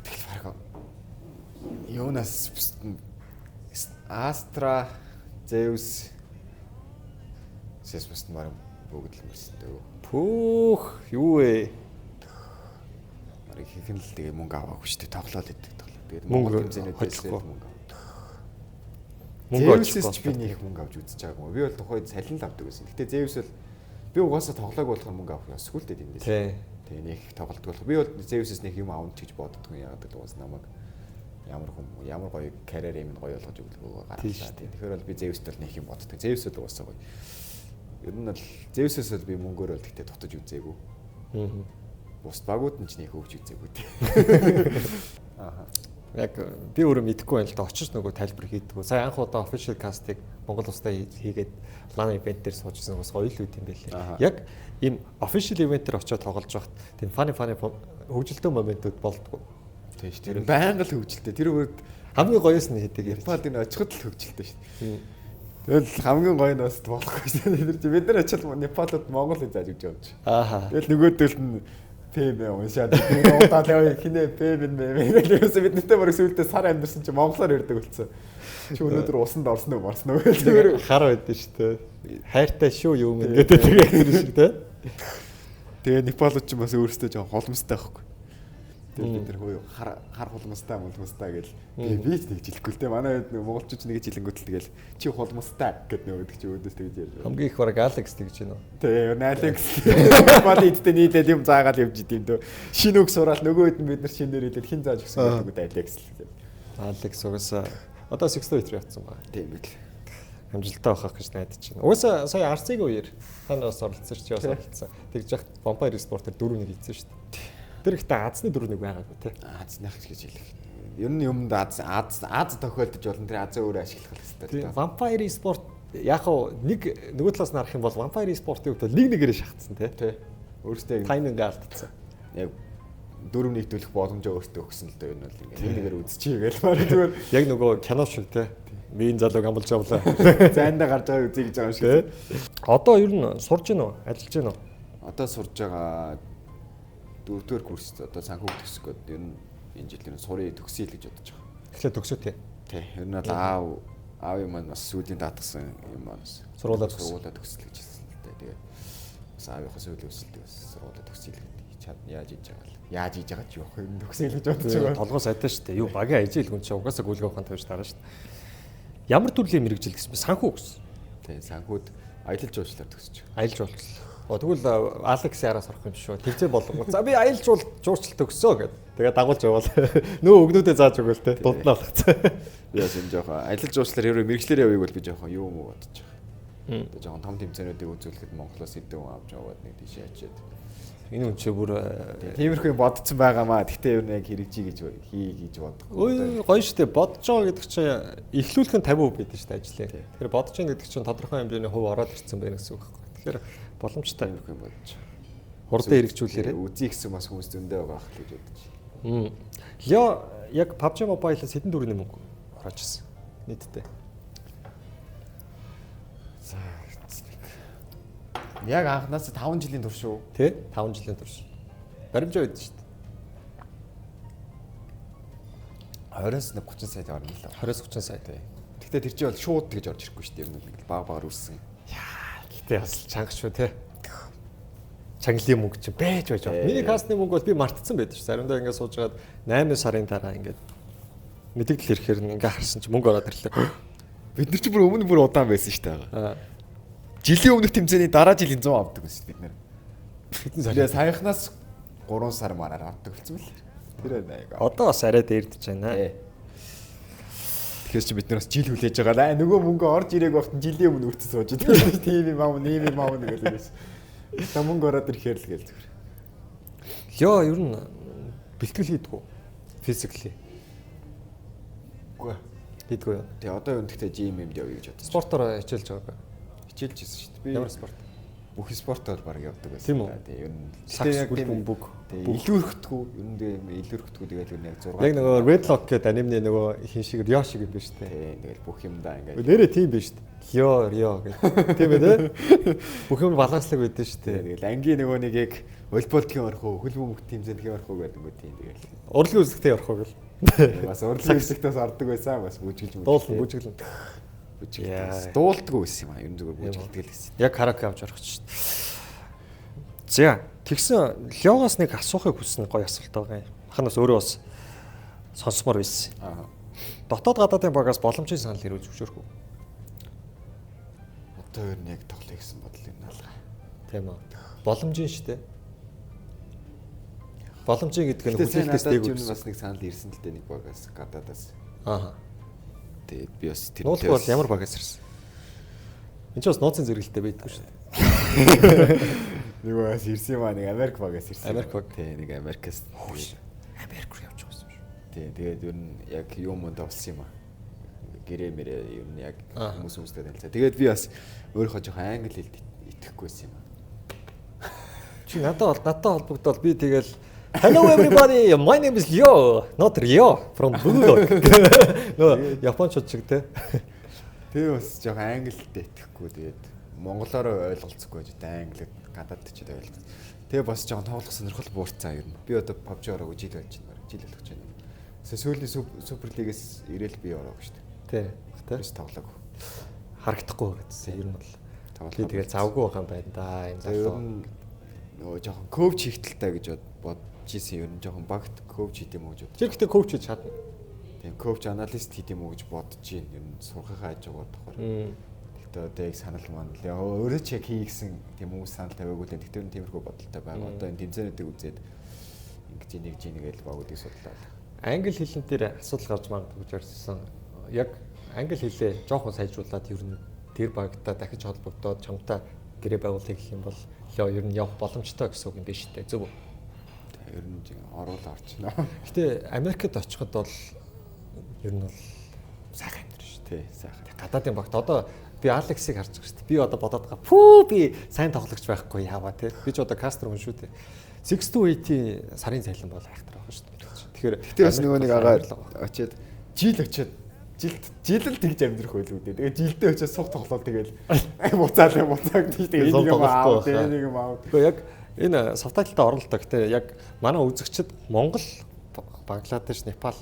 Тэгэл баг юунаас Astra, Zeus Сэс бас марам бүгд л мөрсөн дөө. Пүүх юу вэ? Марыг ихэнх л тэгээ мөнгө аваагүй шүү дээ. Тоглоод идэг тоглоо. Тэгээд мөнгө тэмцээнүүдээс мөнгө. Мөнгө Zeus-с ч би нэг мөнгө авч үзэж байгаагүй. Би бол тухайд цалин л авдаг байсан. Гэтэ Zeus бол би угаасаа тоглоог болохоор мөнгө авах ёсгүй л дээ тэндээс. Тий. Нэг тоглолт болох. Би бол Zeus-с нэг юм авна ч гэж боддгоо. Яагаад гэвэл угаас намайг ямар хүм ямар гоё карьер юм гоё болгож өгөлгөө гаргалаа. Тий. Тэгэхээр бол би Zeus-т бол нэг юм боддог. Zeus бол угаасаа гоё. Ер нь бол Zeus-с бол би мөнгөөр бол гэхдээ дутаж үзээгүй. Бус багууд нь ч нэг хөгж үзээгүй тий. Аа. Яг би өөрөө мэдэхгүй байна л да, очиж нөгөө тайлбар хийдгүү. Сая анх удаа official cast-ыг Монгол улстай хийгээд LAN event дээр сууж ирсэн бас гоё л үт юм байлээ. Яг ийм official event дээр очиод тоглож байхад тийм funny хөгжилтөө моментууд болдгоо. Тийм шүү. Тэр байнга л хөгжилтэй. Тэр бүр хамгийн гоёос нь хийдэг юм. Непалд энэ очиход л хөгжилтэй шүү. Тэгэл хамгийн гоё нь бас болохгүй шүү. Тэр чи бид нар очил Непалд Монгол зааж өгч явж. Аа. Тэгэл нөгөөдөл нь ПМ уншаад удаад яа хинэ ПМ мэ гэл ерөөсөө бид нартай бараг сүүлдээ сар амьдэрсэн чи монголоор ярьдаг болсон. Чи өнөөдөр усанд орсон уу марсан уу гэл зүгээр хар байдсан шүү дээ. Хайртай шүү юм гэдэг тэгээд тэр шиг те. Тэгээ Непалууд ч бас өөрсдөө жоохон холмостой байхгүй. Тэгээд бид нар хөө хар хар холмостой молмостой гэл би ч нэг жилэхгүй л те. Манай үед монголчууд нэг жилэнгүүт л тэгэл чи холмостой гэд нөгөөдөг чи өөдөөс тэгж ярьж. Хамгийн их бараг Алекс тэгж байна уу? Тэ Алекс Непал эдтэй нийлээд юм заагаал явж идэм дөө. Шинэ үг сураал нөгөө хэд нь бид нар шинээр хэлээд хин зааж өгсөн гэдэг үг Алекс л гэх. Алекс угаасаа одоо 6 литр явцсан байна. Тийм байл. Амжилттай байхах гэж найдаж байна. Угаасаа сая RC-ийн үеэр та нар бас оролцсон шүү, чи бас оролцсон. Тэгж яхад Vampire Sport-ээр 4-1 хийсэн шүү дээ. Тэр ихтэй азны 4-1 байгаагүй тий. Азных гэж хэлэх. Ер нь юмд аз аз тохиолдож болно. Тэр азаа өөрөө ашиглах хэрэгтэй л дээ. Vampire Sport яг хав нэг нөгөө талаас нь харах юм бол Vampire Sport-ийн хувьд бол нэг нэгээрээ шахацсан тий. Тий. Өөртөө тайминг алдсан. Яг 4-1 төлөх боломжоо өөртөө өгсөн л дээ. Энэ бол ингээ нэг нэгээр үзчихье гээл маар зүгээр яг нөгөө кино шиг тий. Мийн залууг амлж авлаа. Зайндаа гарч байгаа үзье гэж байгаа юм шиг. Одоо ер нь сурж гин үү? Ажиллаж гин үү? Одоо сурж байгаа дөрөвдүгээр курст одоо санхүүг төгсөх гээд ер нь энэ жил ер нь сурыг төгсөе л гэж бодож байгаа. Тэгэхээр төгсөө тий. Тий. Ер нь бол аав юм маань бас сүүлийн даатгсан юм маань бас сургуулаа төгсөл гэж хэлсэн л дээ. Тэгээ бас аавынхаа сүүлийн өсөлтийг бас сургуулаа төгсөе л гэдэг. Чад яаж хийж байгаа л. Яаж хийж байгаа ч юу вэ? Төгсөе л гэж бодож байгаа. Толгой сайтай шүү дээ. Юу багийн ажил хүн чинь угаасаа гүйлгээ ухаан тавьж дараа шүү дээ. Ямар төрлийн мэрэгжил гэсэн бэ? Санхүү гэсэн. Тий, санхүүд аялал жуулчлалаар төгсөж. Аялал жуулчлал. Тэгвэл Алекс яраас орох юм шүү. Тэгзээ болонгоо. За би аялал жуулчлал төгсөө гэд. Тэгээ дагуулж яваал. Нөө өгнүүдээ зааж өгөөл те. Дундлаа болгоцсон. Би бас энэ жоохон аялал жуулчлалаар хэрвээ мэрэгчлэр явыг бол би жоохон юу юм уу бодож байгаа. Одоо жоохон том тэмцээнүүдийг үзүүлэхэд Монголоос хэдэн хүн авч яваад нэг тийшээ ячаад. Энэ үн чи бүр тиймэрхүү юм бодсон байгаамаа. Гэхдээ ер нь яг хэрэгжий гэж хий гэж бодохгүй. Ой гоё штэ. Бодож байгаа гэдэг чинь эхлүүлэх нь 50% байдаг штэ ажлын. Тэгэхээр бодож байгаа гэдэг чинь тодорхой хэмжээний хувь ороод ирсэн байх гэсэн үг байхгүй. Тэгэхээр боломжтой юм юм бодож. Хурдан хэрэгжүүлээрэй. Үзье гэсэн бас хүмүүс зөндөө байгаа ах гэж бодож. Лео яг PUBG Mobile-аас хэдэн төгрөгийн мөнгө ороож ирсэн нийтдээ? За яг анхнаас 5 жилийн турш үү? Тэ 5 жилийн турш. Баримжаа байдаг шүү дээ. 20-с 30 сая орно л. 20-30 сая тий. Гэхдээ тэр чинь бол шууд тэгж орж ирэхгүй шүү дээ. Ер нь баг багаар үрсэн. Яа, гэтээ бас чанга шүү те. Чангалын мөнгө чинь байж байж байна. Миний кастны мөнгө бол би мартцсан байдаг шүү. Заримдаа ингээд сууж байгаад 8 сарын дараа ингээд мэдэгдэл ирэхээр нь ингээд харсан чинь мөнгө ороод ирлээ. Бид нар чи бүр өмнө бүр удаан байсан шүү дээ. Жилийн өмнөх тэмцээний дараа жилийн 100 авдаг байсан бид нэр. Хэдэн сар? Тэгээ саяхнаас 3 сар мараар авдаг болсон мэл. Тэр аяг. Одоо бас арай дээрдэж байна. Тэгэхээр чи бид нар бас жил хүлээж байгаа. Нөгөө мөнгө орж ирээг багт жилийн өмнө үрцэн сууж байгаа. Тийм юм аа, ийм юм аа гэл байсан. Одоо мөнгө ороод ирэхээр л гээл зүгээр. Лё ер нь бэлтгэл хийдгүү. Physically. Үгүй. Хийдгүү юу? Тэгээ одоо юу гэхдээ gym юмд явъя гэж бодсон. Спортоор хичээлж байгаагүй. Хичээлж байсан шүү дээ. Би ямар спорт? Бүх спортоор баг явдаг байсан. Тийм үү? Тэгээ ер нь яг бөмбөг. Илүүрхэдэггүй. Ер нь тэгээ илүүрхэдэггүй тэгэл ер нь яг 6. Яг нөгөө Red Lock гэдэг анимны нөгөө хин шиг Рио шиг юм биш үү? Тийм тэгэл бүх юмдаа ингээд. Нэрээ тийм биш үү? Лё Рио гэх. Тийм ээ тэ? Бүх юм баланслаг байдэн шүү дээ. Тэгэл ангийн нөгөө нэг яг волейболдгийн орох уу, хөл бөмбөгт тэмцээндгийн орох уу гэдэг нөгөө тийм тэгэл. Урлагийн үзлэгтээ орох уу гэл. Бас урлагийн үзлэгтээс ордог байсан. Бас бүжиглж мүжиглэн. Дуулна бүжиглэн. Бүжиглдэг. Дуулдаггүй байсан юм аа. Ер нь зүгээр бүжиглдэг л байсан. Яг караоке авч орох шүү дээ. За тэгсэн Лёгоос нэг асуухыг хүссэн гоё асуулт байгаа юм. Ханаас өөрөө бас сонсомоор байсан. Аа. Дотоод гадаадын багаас боломжийн санал ирүүл зөвшөөрөх үү? Одоо ер нь яг тоглоё гэсэн бодол юм алга. Тийм үү. Боломжийн шүү дээ. Боломжийн гэдэг нь хүлээлтээс дээгүүр бас нэг санал ирсэн л дээ нэг багаас гадаадаас. Аа. Тэгээд би бас тэр нууц бол ямар багаас ирсэн? Энд ч бас нууцын зэрэгэлтэй байдгүй шүү дээ. Нэг багаас ирсэн юм аа, нэг Америк багаас ирсэн. Америк баг. Тий, нэг Америкаас. Америк руу явж байгаа юм шүү. Тий, тэгээд ер нь яг юм монд болсон юм аа. Гэрээ мэрээ ер нь яг хүмүүстэй танилцаа. Тэгээд би бас өөрийнхөө жоохон англи хэлд итгэхгүйсэн юм аа. Чи надад холбогдоод би тэгэл Hello everybody, my name is Leo, not Rio from Bulldog. Нөө японочууд шиг те. Тэгээ бас жоохон англид итгэхгүй тэгээд монголоор ойлголцохгүй гэж англид гадаад чид ойлголц. Тэгээ бас жоохон тоглох сонирхол буурцаа ер нь. Би одоо PUBG ороогүй жил болж байна. Жил болох гэж байна. Сүүлийн Супер Лигээс ирээл би ороогүй шүү дээ. Тий. Тэ. Бас тоглоогүй. Харагдахгүй гэсэн ер нь бол. Би тэгэл завгүй байгаа юм байна да. Энэ залуу. Нөгөө жоохон коуч хийх талтай гэж бодож исэн ер нь жоохон багт коуч хийх юм уу гэж бодож. Тэр гэхдээ коуч хийж чадна. Тийм, коуч аналист хийх юм уу гэж бодож байна. Ер нь сурахынхаа хажуугаар давхар. Гэхдээ одоо яг санал манал. Яг өөрөө ч яг хийгсэн тийм хүмүүс санал тавиагүй л. Гэхдээ ер нь тиймэрхүү бодолтой байгаа. Одоо энэ тэмцээнүүдийг үзээд ингэж нэг жи нэг л багуудыг судлаа. Англи хэлэн дээр асуудал гарч магадгүй гэж ярьсан. Яг англи хэлээ жоохон сайжруулад ер нь тэр багтаа дахиж холбогдоод чамтай гэрээ байгуулах гэх юм бол ер нь явах боломжтой гэсэн үг юм биш үү? Зөв үү? Ер нь оруул орчихно. Гэтэ Америкт очиход бол ер нь бол сайхан амьдрал шүү дээ. Сайхан. Гадаадын багт одоо би Алексийг харж байгаа шүү дээ. Би одоо бодоод байгаа. Пүү би сайн тоглогч байхгүй яаваа те. Би ч одоо кастер хүн шүү дээ. 6 to 8-ийн сарын цалин бол айхтар байх шүү дээ. Тэгэхээр гэтээ бас нөгөө нэг агаар очиад жил очиад жил л тэгж амьдрах байлгүй дээ. Тэгээ жилдээ очиад сух тоглоод тэгэл буцаал буцааг тийш тэгээ нэг юм аав тэгээ нэг юм аав. Гэхдээ яг энэ сабтайлтай оролдоо. Гэтэ яг манай үзэгчид Монгол, Бангладеш, Непал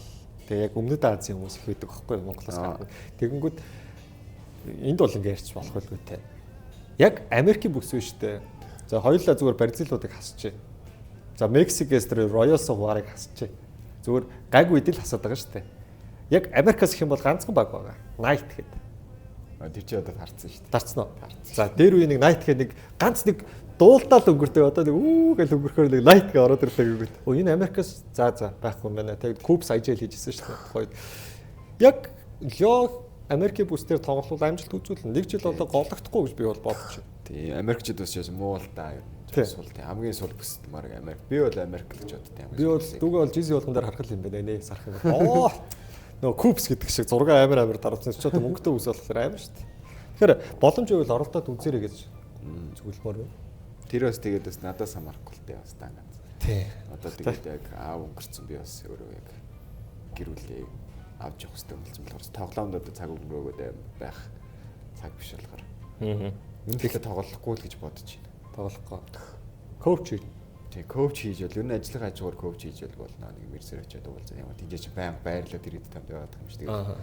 тэгээ яг Өмнөд Азийн хүмүүс их байдаг байхгүй юу? Монголоос гадна. Тэгэнгүүт энд бол ингэ ярьж болох байлгүй те. Яг Америкийн бүс биш үү? За хоёулаа зүгээр Бразилуудыг хасчих. За Мексикээс тэр Royals of War-ыг хасчих. Зүгээр гайгүй үед л хасаад байгаа шүү дээ. Яг Америкаас гэх юм бол ганцхан баг байгаа. Knight гэдэг. Тэр чи одоо тарцсан шүү дээ. Тарцсан уу? За дээр үе нэг Knight гэх нэг ганц нэг дуулдаал өнгөрдөг. Одоо нэг үү гэж өнгөрөхөөр нэг Knight гэ ороод ирлээ гэвэл. Өө энэ Америкаас за байхгүй юм байна. Тэгээд Coops IJL хийжсэн шүү дээ. Тухайд яг Лео Америкийн бүс дээр тоглол амжилт үзүүлнэ. Нэг жил болоо голлогдохгүй гэж би бол бодож байна. Тий, Америкчууд бас муу л да. Сул тий. Хамгийн сул бүс марг Америк. Би бол Америк л гэж боддог юм. Би бол дүүгээ бол GC болгон дээр харах юм байна нэ сарах юм. Оо. Нөгөө Coops гэдэг шиг зураг амар даруулсан ч одоо мөнгөтэй бүс болохоор амар шүү дээ. Тэгэхээр боломж байвал оролдоод үзээрэй гэж зөвлөмөр байна. Тэр бас тэгээд бас надаас хамаарахгүй л дээ бас таан ганц. Тий. Одоо тэгээд яг аав өнгөрцөн би бас өөрөө яг гэр бүлээ авч явах хэрэгтэй болсон болохоор тоглоомд одоо цаг өнгөрөөгөөд байх цаг биш болохоор. Аа. Үнэхээр тоглохгүй л гэж бодож байна. Тоглохгүй. Коуч хий. Тий, коуч хийж бол ер нь ажлын хажуугаар коуч хийж бол болно. Нэг мэрсэр очиад уулзаа. Ямар тийж баян байрлаад ирээд тамд яваад юм шиг. Аа.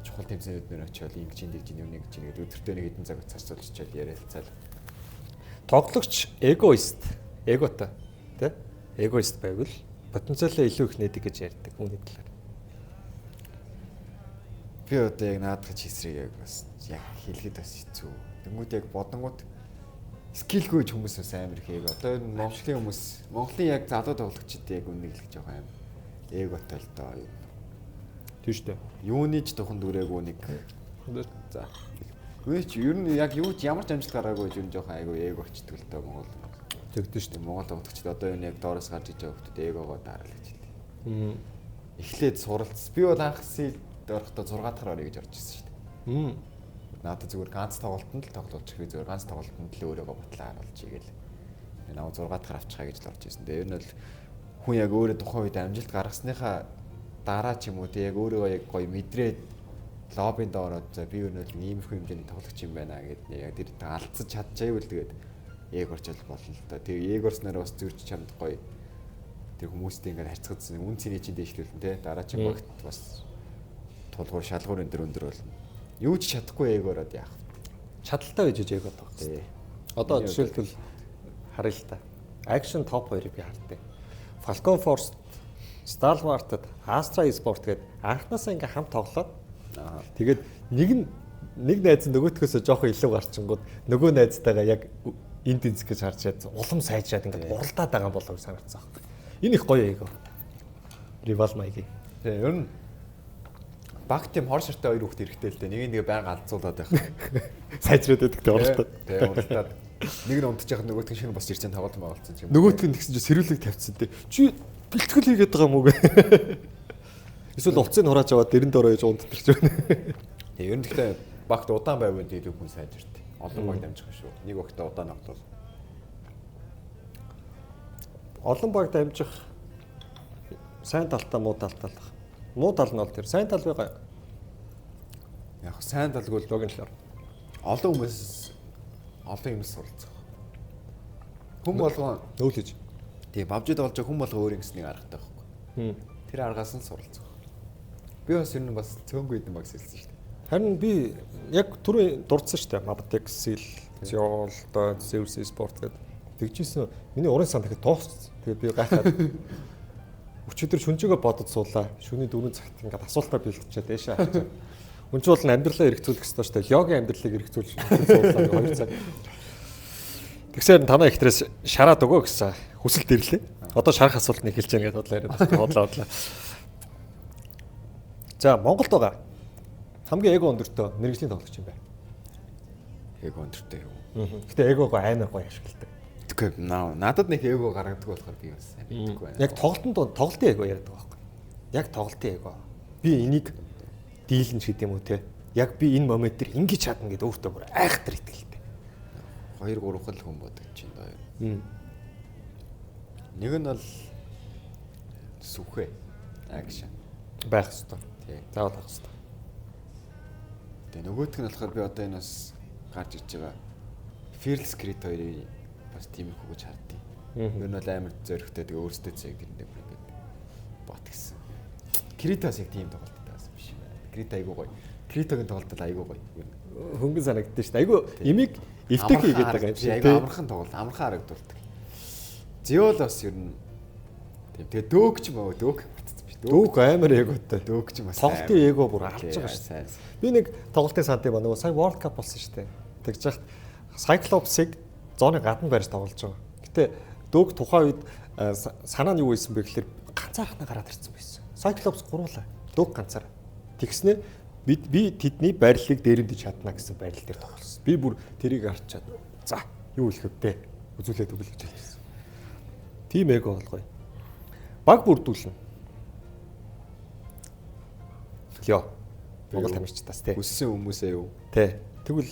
Чухал тэмцээнүүд нэр очиод ингэж ингэж юм нэг чинь гэдэг өдөртөө нэг хэдэн цаг зарцуулж очиад яриалцаал. Тоглогч эгоист, эготой, тий? Эгоист байвал потенциалаа илүү их нээдэг гэж ярьдаг үүний талаар. Би одоо яг наадах хийсрийг яг бас яг хэлэхэд бас хэцүү. Тэнгүүд яг бодонгууд скиллгүй ч хүмүүс бас амар их эго. Одоо энэ Монголын хүмүүс, Монголын яг залуу тоглогчид яг үннийг хэлэх жоохон амар эготой л доо. Тийм шүү дээ. Юуны ч туханд үрээгүй нэг. За. Үгүй ч ер нь яг юу ч ямар ч амжилт гаргаагүй ч ер нь жоохон айгүй эго очдөг л доо Монгол. Тэгдэж шүү дээ. Монгол тоглогчид одоо энэ яг доороос гарч иж байгаа хүмүүс эгогоо дараал гэж хэлээ. Эхлээд суралц. Би бол анх сэлд орохдоо 6 дахь орё гэж орж ирсэн шүү дээ. Надад зүгээр ганц тоглолтод л тоглуулчих. Би зүгээр ганц тоглолтод л өөрийгөө батлаа харуулж игээл. Намайг 6 дахь авчихаа гэж л орж ирсэн. Тэгээ ер нь бол хүн яг өөрөө тухайн үед амжилт гаргасныхаа дараа ч юм уу тэг яг өөрийгөө яг гоё мэдрээд лоббинд ороод за би ер нь бол иймэрхүү хэмжээний тоглогч юм байна гэдээ яг тэр алдсаж чадчихвэл тэгээд эго орчол болно л да. Тэгээ эго орсноор бас зөрч чамд гоё тэр хүмүүстэй ингээд харьцагдсан үн цэний чинь дэвшлүүлэн те дараа чинь багт бас тулгуур шалгуур өндөр өндөр болно. Юу ч чадахгүй эго ороод яах вэ? Чадaltaй байж эго орох хэрэгтэй. Одоо жишээлбэл харъя л та. Action top 2-ыг би харддаг. Falcon Force Stalwart-д Astra Esport гээд анхнаасаа ингээ хамт тоглоод тэгээд нэг нь нэг найз нь нөгөөтгөөсөө жоохон илүү гарчингууд нөгөө найзтайгаа яг энд энц гэж харж яд улам сайжраад ингээд уралдаад байгаа болов уу санагдсан байхгүй. Энэ их гоё эго. Rival маягийн. Тэгээ ер нь баг тийм хор шартай хоёр хүүхд хэрэгтэй л дээ. Нэг нэг байнга алдзуулаад байх. Сайжраад байдаг те уралдаад. Тэгээ уралдаад нэг нь унтчих нөгөөх нь шинэ босч ирсэн тоглолт магалцсан юм. Нөгөөх нь тэгсэн чинь сэрүүлэг тавьчихсан те. Чи бэлтгэл хийгээд байгаа юм уу гэ. Эсвэл уцыг хурааж аваад дэрэн дорой гэж унтдаг ч байна. Тэгээ ер нь гэхдээ багт удаан байвал илүү хүн сайжирт. Олон баг дамжих шүү. Нэг багтаа удаан тоглол. Олон баг дамжих сайн талтаа муу талтаа л. Муу тал нь бол тэр сайн тал байгаа. Яг сайн талгүй л Логийн талаар. Олон хүмүүс олон юмс суралцах. Хүн болгон нөөлөж. Тийм, PUBG тоглож байгаа хүн болгон өөр ингэснийг аргатай байхгүй. Тэр аргаас нь суралцах. Би бас ер нь бас цөөнгүй хэдэн баг сэлсэн шүү дээ. Харин би яг түрүү дурдсан шүү дээ. Mabtex, Seal, Ziol, Zeus Sport гэдэг. Тэгжсэн миний урын сан тэгэхэд дууссан. Тэгээд би гайхаад өчигдөр шүнжээгөө бодож суулаа. Шөнийн 4 цагт ингээд асуултаа бэлтжээ дээшээ харчаа. Хүн чинь бол амьдралаа эргцүүлэх ёстой шүү дээ. Йогийн амьдралыг эргцүүлж суулаа 2 цаг. Тэгсээр танаа ихтрээс шараад өгөө гэсэн хүсэлт ирлээ. Одоо шарах асуулт нь эхэлж байна гэдээ бодлоо яриад бодлоо. За Монголд байгаа хамгийн эго өндөртөө мэрэгжлийн тоглогч юм байна. Эго өндөртэй юу? Гэтэ эгого амар гоё ашигладаг. Тэгэхгүй надад нэг эго гаргадаг болохоор би бас сайн мэдэхгүй байна. Яг тоглолтод тоглолтын эго яриад байгаа байхгүй. Яг тоглолтын эго. Би энийг дийлэн ч гэдэм үү те. Яг би энэ момент дээр ингэж чадна гэдээ өөртөө бүр айхтар итгэлтэй. 2 3 хэл хүн бодож чинь доо. Нэг нь бол сүхэ. Агш. Байх хэвээр. Заавал байх хэвээр. Тэгээ нөгөөх нь болохоор би одоо энэ бас гарч ирж байгаа Fearless Crit хоёрын бас тийм их хөгж хардیں۔ Ер нь бол амар зөрөгтэй тэгээ өөрсдөө цэг тэрэндээ бүр ингээд бот гисэн. Критас яг тийм тоглолттой байсан биш юм байна. Крит айгуу гоё. Критогийн тоглолт айгуу гоё. Ер нь хөнгөн санагддаг шүү дээ. Айгуу имийг эвтэйх хийгээд байгаа юм шиг. Айгуу амархан тоглолт, амархан харагдуулдаг. Зиол бас ер нь тийм. Тэгээ дөөг ч юм уу, дөөг бүтцсэн биш. Дөөг амар эготой. Дөөг ч юм бас тоглолтын эго бүр алж байгаа шүү дээ. Би нэг тоглолтын санд юм ба нөгөө сая World Cup болсон шүү дээ. Тэгж яхад Cyclops-ыг зооны гадна барьж тоглож байгаа. Гэтэ дөөг тухайн үед санаа нь юу байсан бэ гэхэлэр ганцаархнаа гараад ирсэн байсан. Cyclops гуруулаа. Дөөг ганцаар. Тэгснэ би тэдний байрлалыг дээрэмдэж чадна гэсэн байрлал дээр тоглосон. Би бүр тэрийг харчаад за юу хэлэх вэ? Үзүүлээд өгөл гэж хэлсэн. Тийм эго болгоё. Баг бүрдүүлнэ. Лё. Монгол тамирчдаас тий. Хүссэн хүмүүсээ юу? Тий. Тэгвэл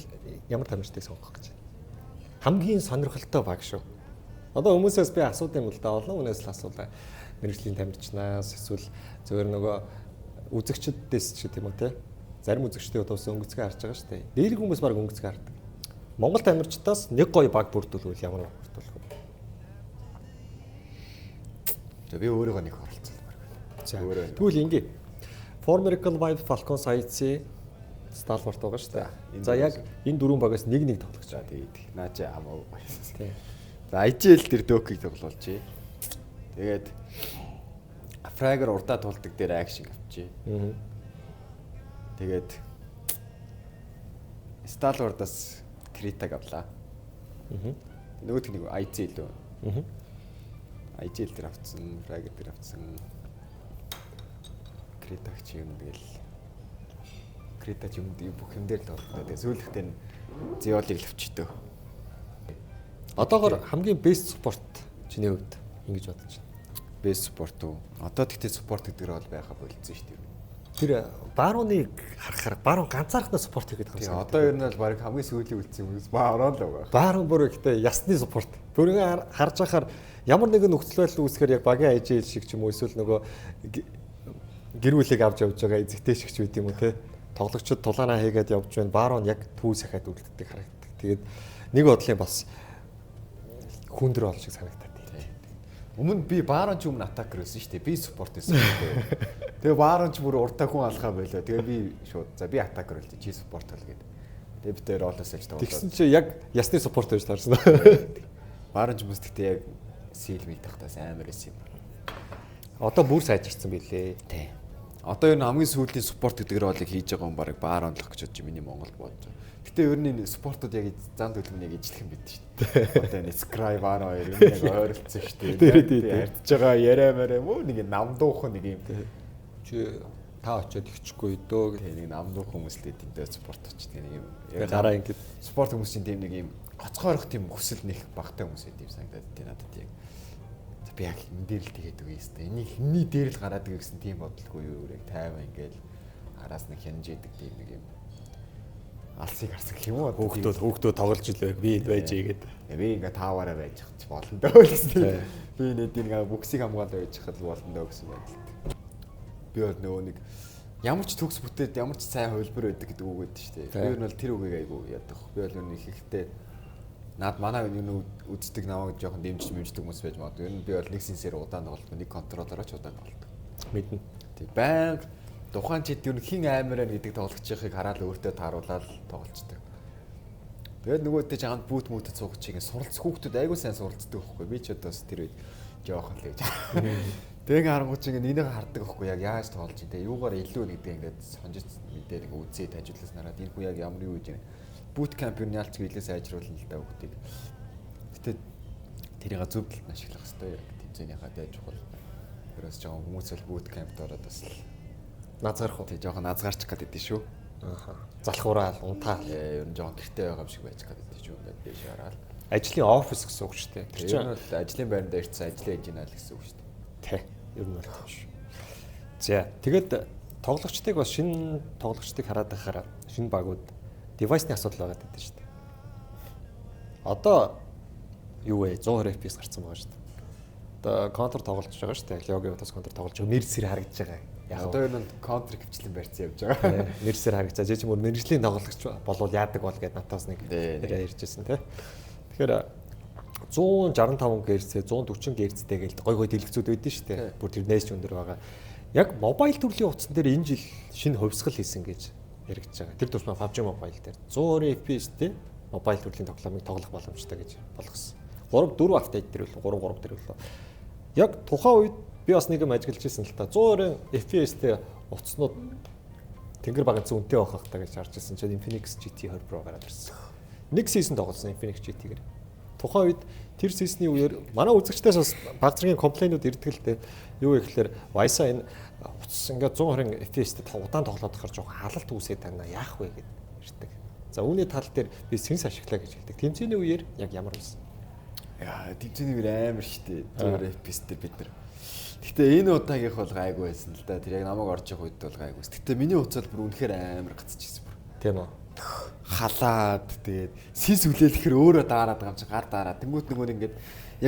ямар тамирчдыг сонгох гэж байна? Хамгийн сонирхолтой баг шүү. Одоо хүмүүсээс би асууд юм л да. Олон хүнээс л асуулаа. Мэргэжлийн тамирчнаас эсвэл зөвөр нөгөө үзэгчдээс ч гэдэг юм уу те. Зарим үзэгчдийн хувьд бас өнгөцгөө харж байгаа шүү дээ. Дээрх хүмүүс баг өнгөцгөө хардаг. Монгол тамирчдаас нэг гоё баг бүрдүүлвэл ямар баг бүрдүүлэх вэ? За би өөрийгөө нэг оролцуулмаар байна. За тэгвэл ингээ For Miracle Vibe, Falcon IC, Stalwart байгаа шүү дээ. За яг энэ дөрвөн багаас нэг нэг тоглогч. За тэгээд наа чи хамаагүй гоё. Тий. За IGL дээр Дөкийг тоглуулчих. Тэгээд Fragger урдаа тулдаг дээр action авчи. Тэгээд Stalwart-аас Критаг авлаа. Нөгөөх нэг IC илүү. IGL дээр авцсан, Fragger дээр авцсан. Критаг ч юм тэгэл Крита ч юм бүх юм дээр л тоглолтой. Тэгээ сүүлдээ нь Зиолыг л авчидөө. Одоогор хамгийн best support чиний хувьд ингэж бодож байна. Best support уу? Одоо тэгтээ support гэдэг рол байха болцсон шүү дээ. Тэр Баруныг харахаар Барун ганцаархнаа support хийгээд байгаа юм шиг. Одоо ер нь бол баг хамгийн сүүлийн үлдсэн хүмүүс Барун л байгаа. Барун бүр ихтэй ясны support. Бүрэн харж байхаар ямар нэгэн нөхцөл байдал үүсгэхээр яг багийн IGL шиг ч юм уу эсвэл нөгөө гэр бүлийг авч явж байгаа эзэгтэй шиг ч байд юм уу те. Тоглогчид тулаанаа хийгээд явж байна. Барун яг түү сахиад үлддэг харагддаг. Тэгээд нэг бодлын бас хүндэр ол шиг санагдаад байна. Өмнө би Барун ч өмнө атакер байсан шүү дээ. Би support байсан шүү дээ. Тэгээ Барун ч бүр урдаа хүн алхаа байлаа. Тэгээ би шууд за би атакер болж чи support бол гээд. Тэгээ би тэр ролоос аж тоглоод. Тэгсэн чи яг ясны support байж таарсан. Барун ч хүмүүс тэгтээ яг сил мэл тахтаас амар байсан юм. Одоо бүр сайжирсан билээ. Тий. Одоо ер нь хамгийн сүүлийн support гэдэг ролыг хийж байгаа хүн бараг баар онлох гэж бодож миний Монголд бодож байгаа. Гэтэ ер нь энэ support-ууд яг зан төлөв нь яг ижлэх юм бид шүү дээ. Одоо энэ Scribe R хоёр юм яг ойролцсон шүү дээ. Тий. Ярьж байгаа яриа мараа мөө нэг намдуухан нэг юм. Чи та очиод ихчихгүй дөө Тий, нэг намдуухан хүмүүс л эдэндээ support очдөг нэг юм. гэх. Гараа ингэж Support хүмүүс чинь тийм нэг юм гоцгоорох тийм хүсэл нэх багтай хүмүүс байд юм санагдаад тий надад яг. За би яг энэ дээр л тэгээд үгүй юм. Энийг хинний дээр л гараад игэв гэсэн тийм бодлого юу яг тайван ингээл араас нэг хянаж идэг тийм нэг юм алсыг харсан гэх юм уу? хүүхдүүд тоглож илээ. Би энд байж ийгээд. Би ингээ тааваараа байж хат болно дөө гэсэн. Би нэг ингээ бүксийг хамгаалаа байж хат болно дөө гэсэн байдалтай. Би бол нөгөө нэг ямар ч төгс бүтээд ямар ч сайн хувилбар байдаг гэдэг үг байдаг шүү дээ. Би ер нь бол тэр үгийг айгу ядах. Би бол ер нь их ихтэй над манай ер нь үздэг намайг жоохон дэмжиж мэмждэг хүмүүс байж магадгүй. Ер нь би бол нэг сенсээр удаан тоглолдог, нэг контролороо ч удаан тоглолдог. Мэднэ. Тэг байнга тухайн чид ер нь хин амар байна гэдэг тоглогчийнхыг хараад өөртөө тааруулаад тоглолцдог. Тэгээд нөгөөдөө чи хамт бүүт мүүтэд суух чиг суралц хүүхдүүд айгуу сайн суралцдаг байхгүй. Би ч одоо бас тэр үед жоохон л гэж. Тэгээ ингээ харангуй чи ингээ нэгнийхээ хардаг байхгүй яг яаж тоглож ин тэ юугаар илүү гэдэг ингээд сонжиж мэдээ ингээ үзээ тажиулаас нараад энэ хүн яг ямар юу гэж юм. Boot camp юу ялч илүү сайжруулна л да хүүхдийг. Гэтэ тэрийг зөв талд нь ашиглах хэрэгтэй яг тэмцээнийхаа дэ чухал. Ерөөс жоохон хүмүүс л boot camp-д ороод бас л Назгарах уу? тий жоохон назгарчих гээд идэв шүү. Ааха. Залхуурал, унтаал. Ер нь жоохон гэрте байгаа юм шиг байж гээд идэв шүү. Ингээд дээш ороод. Ажлын офис гэсэн үг шүү дээ. Тэр чинь бол ажлын байранд ирсэн ажлын хийж гинэ л гэсэн үг шүү дээ. Тэ. Ер нь бол тийм шүү. За, тэгээд тоглогчдыг бас шинэ тоглогчдыг хараад байхаараа шинэ багууд девайсны асуудал байгаад байдаг шүү дээ. Одоо юу вэ? 120 FPS гарсан байгаа шүү дээ. Одоо Counter тоглож байгаа шүү дээ. Леогийн утас Counter тоглож байгаа. Нэр сэр харагдаж байгаа. Яг Одоо ер нь контр хвчлэн барьсан явж байгаа. Нэр сэр харагдаж. Жиж мөр мэрэгжлийн тоглогч болвол яадаг бол гэд надаас нэг яриа ярьж байсан тий. Тэгэхээр 165 Гц, 140 Гц-тэй гээл гой гой дэлгэцүүд байдэн шүү дээ. Бүр тэр нээш өндөр байгаа. Яг мобайл төрлийн утсан дээр энэ жил шинэ хувьсгал хийсэн гэж яригдж байгаа. Тэр тусмаа PUBG Mobile дээр 120 FPS-тэй мобайл төрлийн тоглоомыг тоглох боломжтой гэж болгосон. 3 4 апдейт дээр үлээ 3 3 дээр үлээ. Яг тухайн үед би бас нэг юм ажиглаж ирсэн л та. 120 FPS-тэй утаснууд тэнгэр багцсан үнэтэй байх та гэж харж ирсэн чинь Infinix GT 20 Pro гараад ирсэн. Нэг season тоглосон Infinix GT-гээр. Тухайн үед тэр season-ы үеэр манай үзэгчдээс бас баг зэргийн комплейнүүд ирдэг л дээ. Юу гэхээр Вайса энэ утас ингээд 120 FPS-тэй удаан тоглоод байхаар жоохон халалт үүсээд байна. Яах вэ гэд ирдэг. За үүний тал дээр би сенс ашиглаа гэж хэлдэг. Тэмцээний үеэр яг ямар байсан? Яа, тэмцээний үеэр амар штэ. 120 FPS дээр бид нар. Гэтэ энэ удаагийнх бол гайгүй байсан л да. Тэр яг намайг орж явах үед бол гайгүй. Гэтэ миний утас бол бүр үнэхээр амар гацчихсан бүр. Тийм үү? Халаад тэгээд синс үлээлэхээр өөрөө daarаад байгаа юм чи гар daarаад. Тэнгүүт нөгөө ингээд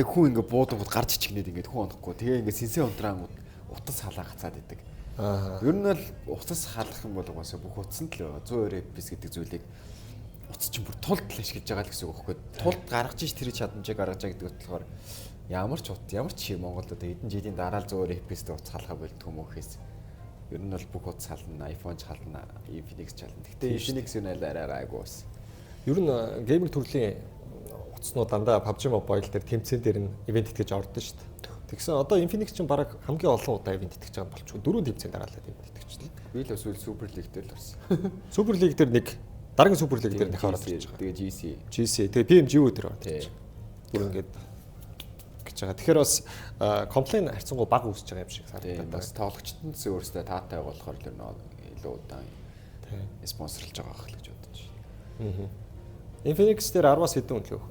яг хүн ингээд буудангууд гарч ичгнээд ингээд хүн онохгүй. Тэгээ ингээд синсээ унтраангууд утас халаа гацаад идэг. Аа. Ер нь бол утас халах юм бол угаасаа бүх утсанд л байгаа. 120 FPS гэдэг зүйлийг утас чинь бүр тулд л ашиглаж байгаа л гэсэн үг байхгүй. Тулд гаргаж ич тэр чадамжийг гаргаж байгаа гэдэг болохоор ямар ч ут ямар ч Монголд одоо хэдэн жилийн дараа л 120 FPS-тэй утас халахаа болдгоо юм уу гэхээс ер нь бол бүх утас хална, iPhone ч хална, Infinix ч хална. Гэтэ Infinix юу нэлээ арай гайгүй байсан. Ер нь гейминг төрлийн утаснууд дандаа PUBG Mobile дээр тэмцээн дээр нь ивент итгэж ордон шүү дээ. Тэгсэн одоо Infinix чинь бараг хамгийн олон удаа ивент итгэж байгаа болчихгүй. Дөрөв тэмцээн дараалал ивент итгэжлээ. Би л сүүл Super League дээр л орсон. Super League дээр нэг дараагийн Super League дээр дахиад ороод ирж байгаа. Тэгээ GC. GC тэгээ PMGO дээр ороод ирж байгаа. Бүр ингээд гэж байгаа. Тэгэхээр бас комплейн харьцангуй бага үүсэж байгаа юм шиг харагдаад. Бас тоглогчдод нь өөрсдөө таатай болохоор л илүү удаан спонсорлж байгаа хэл гэж бодож байна. Infinix дээр 10-аас хэдэн үнэлгээ өгөх?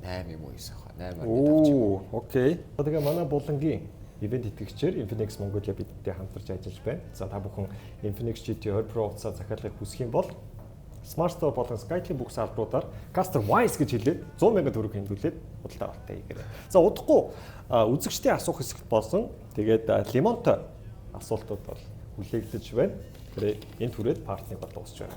8 юм уу 9 хаа. 8.5 юм уу. Окей. Тэгээ манай булангийн ивент итгэгчээр Infinix Mongolia бидтэй хамтарч ажиллаж байна. За та бүхэн Infinix GT 20 Pro утсаа захиалахыг хүсэх юм бол Smart Store болон Skype-ийн бүх салбаруудаар Caster Wise гэж хэлээд 100 мянган төгрөг хэмжүүлээд худалдаа авалтаа хийгээрэй. За удахгүй үзэгчдийн асуух хэсэгт болсон. Тэгээд лимонтой асуултууд бол хүлээгдэж байна. Тэгэхээр энэ түрээд партныг бол дуусч байна.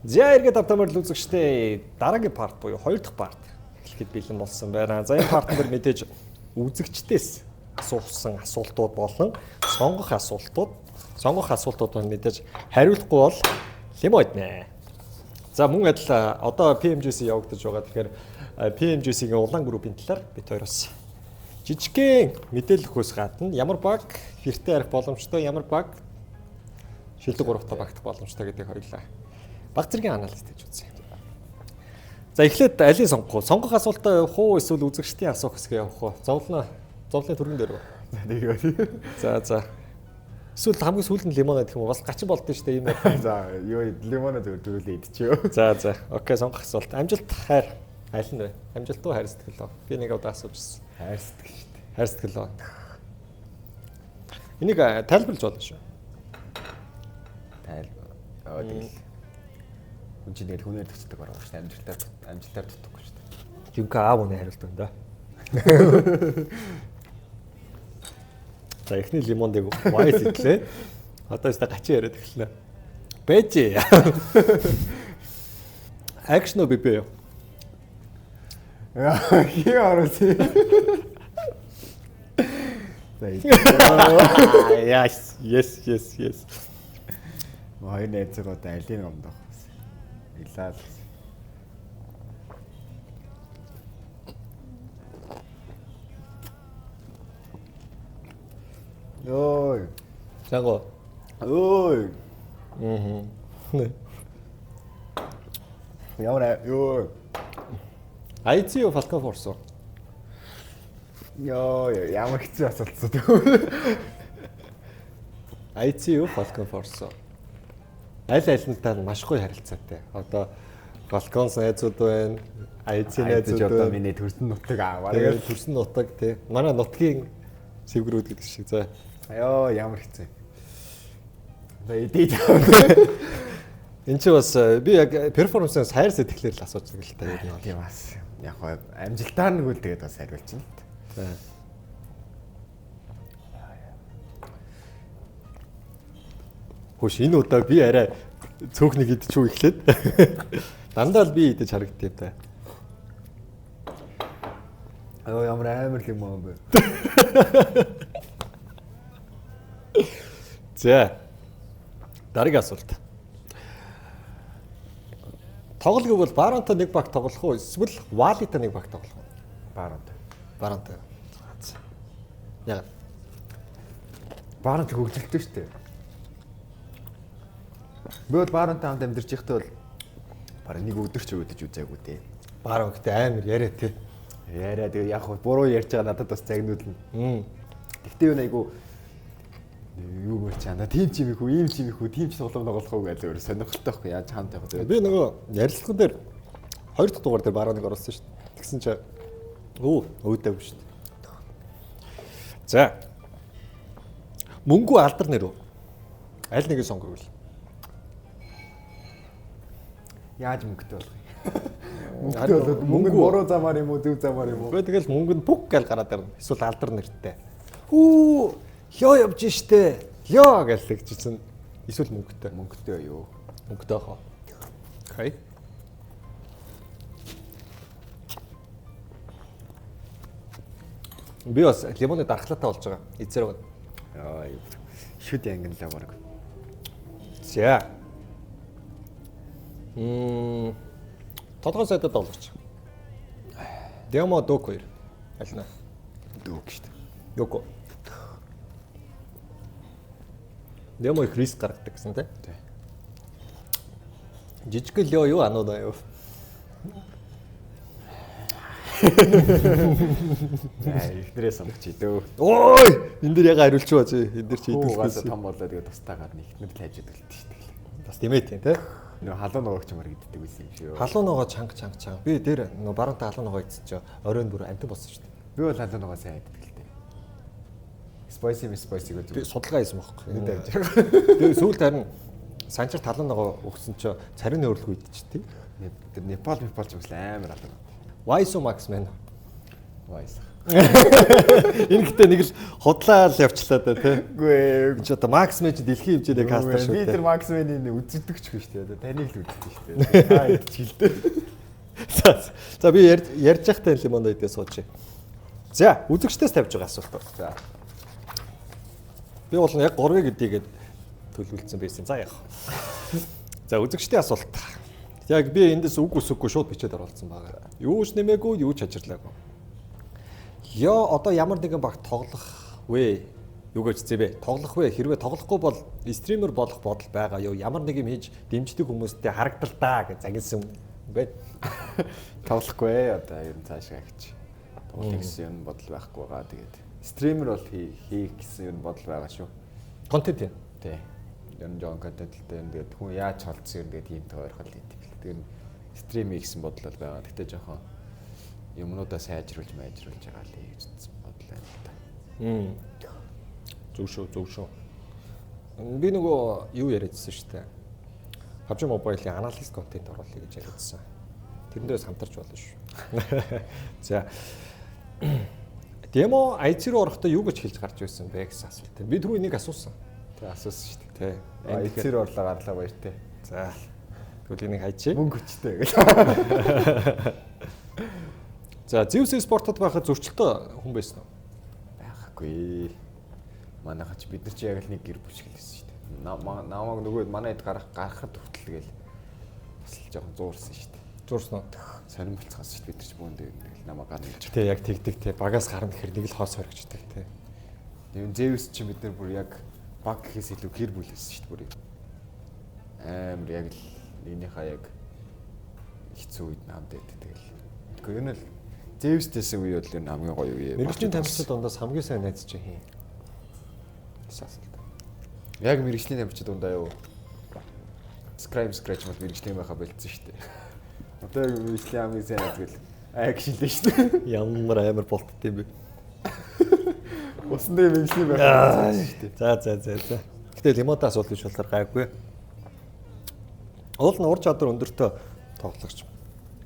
За эргээд автомобиль үзэгчдээ дараагийн парт буюу хоёр дахь парт эхлэхэд бэлэн болсон байна. За энэ партн дээр мэдээж үзэгчдээс асуусан асуултууд болон сонгох асуултууд. Сонгох асуултууд нь мэдээж хариулахгүй бол лимон иднэ. За мөн адил одоо PMGC явагдаж байгаа. Тэгэхээр PMGC-ийн улаан группийн талаар бид хоёр бас жижигхэн мэдээлэл өгөхөөс гадна ямар баг гэртээ арих боломжтой, ямар баг шилдэг гуравтаа багтах боломжтой гэдгийг хоёулаа баг зэргийн анализ хийж үзье. За эхлээд алийг сонгох вэ? Сонгох асуултаа явах уу эсвэл үзэгчдийн асуух хэсгээ явах уу? Зовлон түргэн дээр үү? Тэгээ. За. Эсвэл хамгийн сүүлд нь лимонад гэх юм уу? Бас гачин болдсон шүү дээ ийм байх. За юу лимонад зүгээр идчихөө. За. Окей, сонгох асуулт. Амжилт хайр аль нь вэ? Амжилт уу хайр сэтгэл үү? Би нэг удаа асууж ирсэн. Хайр сэтгэл шүү дээ. Хайр сэтгэл үү? Энийг тайлбарлаж болно шүү. Тайл. Тэгэл. Хүн чинь тэгэл хүнээр төсдөг бараг шүү дээ. Амжилтаар дутдаггүй шүү дээ. Жинхэнэ аав үнэ хариулт байна да. За эхний лимондыг вайс идлээ. Одоо өстө гачин яриад эхэлнэ. Бэжи. Акшн уу бибэ юу? Хий оруулсан. За. Yes. Хоёр найзыг одоо алийг номдох. Илаа. Йой. Заго. Ой. Мм. Ямар ёо. ICU Falcon Force. Йоо, ямар хэцүү асуулт вэ? ICU Falcon Force. Аль алинтай маш гоё харилцаатай. Одоо Falcons найзууд байна. IC найзууд байна. Одоо миний төрсөн нутаг аа. Тэгээд төрсөн нутаг тий. Манай нутгийн сэвгрүүд гэдэг шиг. За. Йоо, ямар хэцүү. За идэж. Энд чи бас би яг перформанс хайр сэтгэлээр л асууж байгаа л та ер нь бол. Тийм бас. Яг гоо амжилтаар нэг үл тэгээд бас хариулж байна л та. За. Хөөш энэ удаа би арай цөөхнийг идчихүү эхлээд. Дандаа л би идэж харагдтыг та. Йоо, ямар амар юм аа бэ. За. Дараагийн асуулт. Тоглол гэвэл Баронтой нэг баг тоглох уу эсвэл Валитай нэг баг тоглох уу? Баронтой. Баронтой. Яг. Баронт хөгжилтэй шүү дээ. Би бол Баронтой хамт амьдарч байхдаа бол бараг нэг өдөр ч өөдөж үзээгүй дээ. Барон гэдэг амар яриа тий. Яриа тэгээ яг буруу ярьж байгаа надад бас загнуулна. Тэгтээ юу айгу юу мөр чана тийм ч юм их үү, ийм ч юм их үү, тийм ч тоглоом тоглох уу гэж өөр сонирхолтой байхгүй яаж хамт явах вэ? Би нөгөө ярилцлаган дээр 2 дахь дугаар дээр Бароныг оруулсан шүү дээ. Тэгсэн чи өөдөөгүй шүү дээ. За. Мөнгөө алдар нэр үү? Аль нэгийг сонгов? Яаж мөнгөтэй болох юм? Мөнгөтэй болоод мөнгө нь буруу замаар юм уу, зөв замаар юм уу? Үгүй тэгэл мөнгө нь пүк гэл гараад ирнэ. Эсвэл алдар нэртэй. Хүү, лё явж штэ. Лё гэлэг чинь эсвэл мөнгөтэй. Мөнгөтэй юу? Мөнгөтэй хоо. Окей. Би бас лимоны дархлаатай болж байгаа. Эзэр байна. Аа, шүд янгинлаа бараг. За. Толгой сайдад тоглогч. Демо Док хоёр. Аль нь? Док шүү дээ. Йоко. Демо их риск гаргадаг гэсэн тий. Тий. Жижиг лё юу ануудаа юу? Эхнэрээ сонгоч идөө. Ой, энэ дэр яга хариулчихва чи. Энэ дэр чи идүүлэхээс идүүлэхээс том болоо тэгээ тустаагаар нь эхнэр л хайж идэлт шүү дээ. Бас тийм ээ тийм тий. Нөө халуун ногоог ч юм иддэг байсан юм шүү. Халуун ногоо чанга чанга чанга. Би дээр нөө баруунтай халуун ногоо идсэн чи оройн бүр амтан болсон шүү дээ. Би бол халуун ногоо сайн иддэг л дээ. Spicy spicy гэж би судалгаа хийсэн байхгүй. Энэ тавьж байгаа. Тэгээ сүүлд харин санчирт халуун ногоо өгсөн чи царины хөрлөг идчихтэй. Тэр Непал ч юм амар халуун. Wise Max man. Wise. Энэ гэтээ нэг л худлаа л явчлаа да тий. Үгүй ээ. Энд чи одоо Max Man чи дэлхийн хэмжээний кастер шүү Би дээ. тэр Max Man-ийг үздэг ч үгүй шүү дээ. Таныг л үздэг шүү дээ. Та идчихэл дээ. За би ярьж байхдаа лимонд идээ суучих. За, үзэгчдээс тавьж байгаа асуулт. За. Би бол яг 3-ыг гэдийгээд төлөвлөсөн байсан. За яах. За, үзэгчдийн асуулт. Яг би эндээс үг үсэхгүй шууд бичээд оруулсан байгаа. Юу ч нэмээгүй, юу ч хажирлаагүй. Йоо, одоо ямар нэгэн баг тоглох вэ? Юу гэж зэвэ? Тоглох вэ? Хэрвээ тоглохгүй бол стример болох бодол байгаа юу? Ямар нэг юм хийж дэмждэг хүмүүстэй харагдал даа гэж загинсан байна. Тоглохгүй ээ, одоо ер нь цаашаа гэж. Тоглох гэсэн юм бодол байхгүй байгаа. Тэгээд стример бол хийх гэсэн юм бодол байгаа шүү. Контент юм. Тий. Ер нь жоон контенттэй юм. Тэгээд хүн яаж холдсон юм тэгээд ийм тойрхол хийдэг л. Тэгээд стрим хийх гэсэн бодол бол байгаа. Гэтэ жоохон юмнуудаа сайжруулж майжруулж байгаа л гэж бодол байна л да. Зөв шүү, зөв шүү. Би нөгөө юу яриадсэн шүү дээ. PUBG Mobile-ийн аналист контент оруулъя гэж яриадсан. Тэрэн дээрээс хамтарч болно шүү. За. Демо IC руу орохдоо юу гэж хэлж гарч ирсэн бэ гэсэн асуулт. Би түрүү энийг асуусан. Тэг асуусан шүү дээ. Тий. IC руу орлоо гарлаа баяртай. За. Тэгвэл энийг хайчи. Мөнгө хүчтэй гэл. За, Zeus Sport-д байхад зөрчилтэй хүн байсан уу? Байхгүй. Манайха ч бид нар чи яг л нэг гэр бүл шиг л байсан шүү дээ. Намайг нөгөө манай хэд гарахад хүртэл гээл бас л жоохон зуурсан шүү дээ. Зуурсан уу? Сонирн болцгоос шүү дээ. Бид нар ч бүүндээ нэг л намайг гарна гэж. Тэ яг тэгдэг те. Багаас гарна гэхэр нэг л хоос хоригчдаг те. Тэгвэл Zeus чи бид нар бүр яг баг гэхээс илүү гэр бүл байсан шүү дээ бүр. Амар яг л нэгнийхээ яг хэцүү үед намд байдаг тэгэл. Тэгэхгүй ер нь л Zeus-тэйсэн үе бол ер нь хамгийн гоё үе. Мэргэжлийн тамирчид дундаас хамгийн сайн найз чинь хин? Асуулт. Яг мэргэжлийн тамирчид дундаа юу? Scrap scratch бол мэргэжлийн байхаа болцсон шүү дээ. Одоо яг мэргэжлийн хамгийн сайн найз гэл акшн л шүү дээ. Ямар амар болттой юм бэ? Усан дээр мэргэжлийн байхаа болцсон шүү дээ. За за за за. Гэтэ лимонтой асуулт гэж болохоор гайгүй. Уул нь ур чадвар өндөртөө тоглогч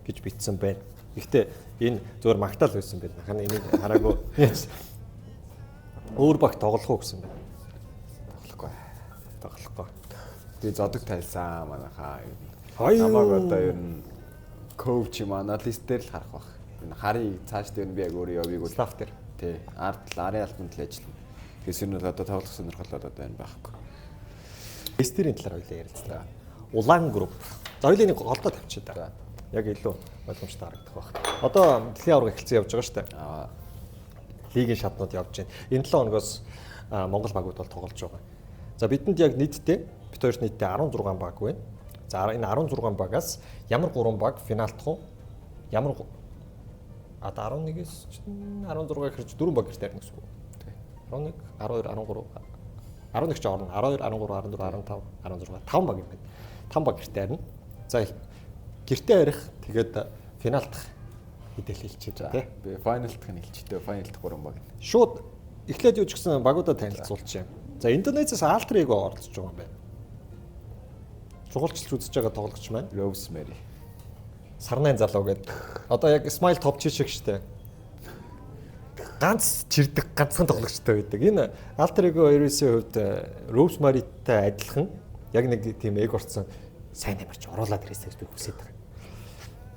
гэж бичсэн байна. Гэхдээ энэ зөвөр магтаал байсан байна. Хана энийг хараагүй. Өөр баг тоглох уу гэсэн байна. Тоглохгүй. Тоглохгүй. Тэгээ зодог тайлсан манайхаа. Хоёр. Намайг одоо ер нь коуч юм аналист дээр л харах бах. Энэ харыг цааш дээр нь би яг өөрөө явыг бол Слав дээр. Тий. Ард л арын албанд л ажиллана. Тэгэхээр ер нь бол одоо тоглох сонирхол одоо энэ байхгүй. Эстерийн талаар хоёлаа ярилцлаа. Улаан групп. За хоёлын нэг голдоо тавьчих да. Яг илүү ойлгомжтой харагдах байх. Одоо дэлхийн аварга эхэлсэн явж байгаа шүү дээ. Аа Лигийн шатнууд явж байна. Энэ 7 хоногоос Монгол багууд бол тоглож байгаа. За бидэнд яг нийтдээ бит хоёрт нийтдээ 16 баг байна. За энэ 16 багаас ямар 3 баг финалдах уу? Ямар одоо 11-ээс 16 хэрч 4 баг гэрт харина гэсэн үг. 11, 12, 13, 11 ч орно. 12, 13, 14, 15, 16 5 баг юм байна. 5 баг гэрт харина. За гэртээ харих тэгээд финалдах мэдээлэл хэлчихье тий. Би файналдах нь хэлчихтэй. Файналдах 3 баг. Шууд эхлээд юу ч гэсэн багуудаа танилцуулчих юм. За Индонезиас Алтер Эго оролцож байгаа юм байна. Чухалчилж үзэж байгаа тоглогч маань Rosemary. Сарнайн залуу гэдэг. Одоо яг Smile Top чи шиг штэ. Ганц чирдэг ганцхан тоглогчтой байдаг. Энэ Alter Ego Ares-ийн хувьд Rosemary-тай адилхан яг нэг тийм эг орцсон сайн тамирч оруулаад ирээсэй гэж би хүсэж байгаа.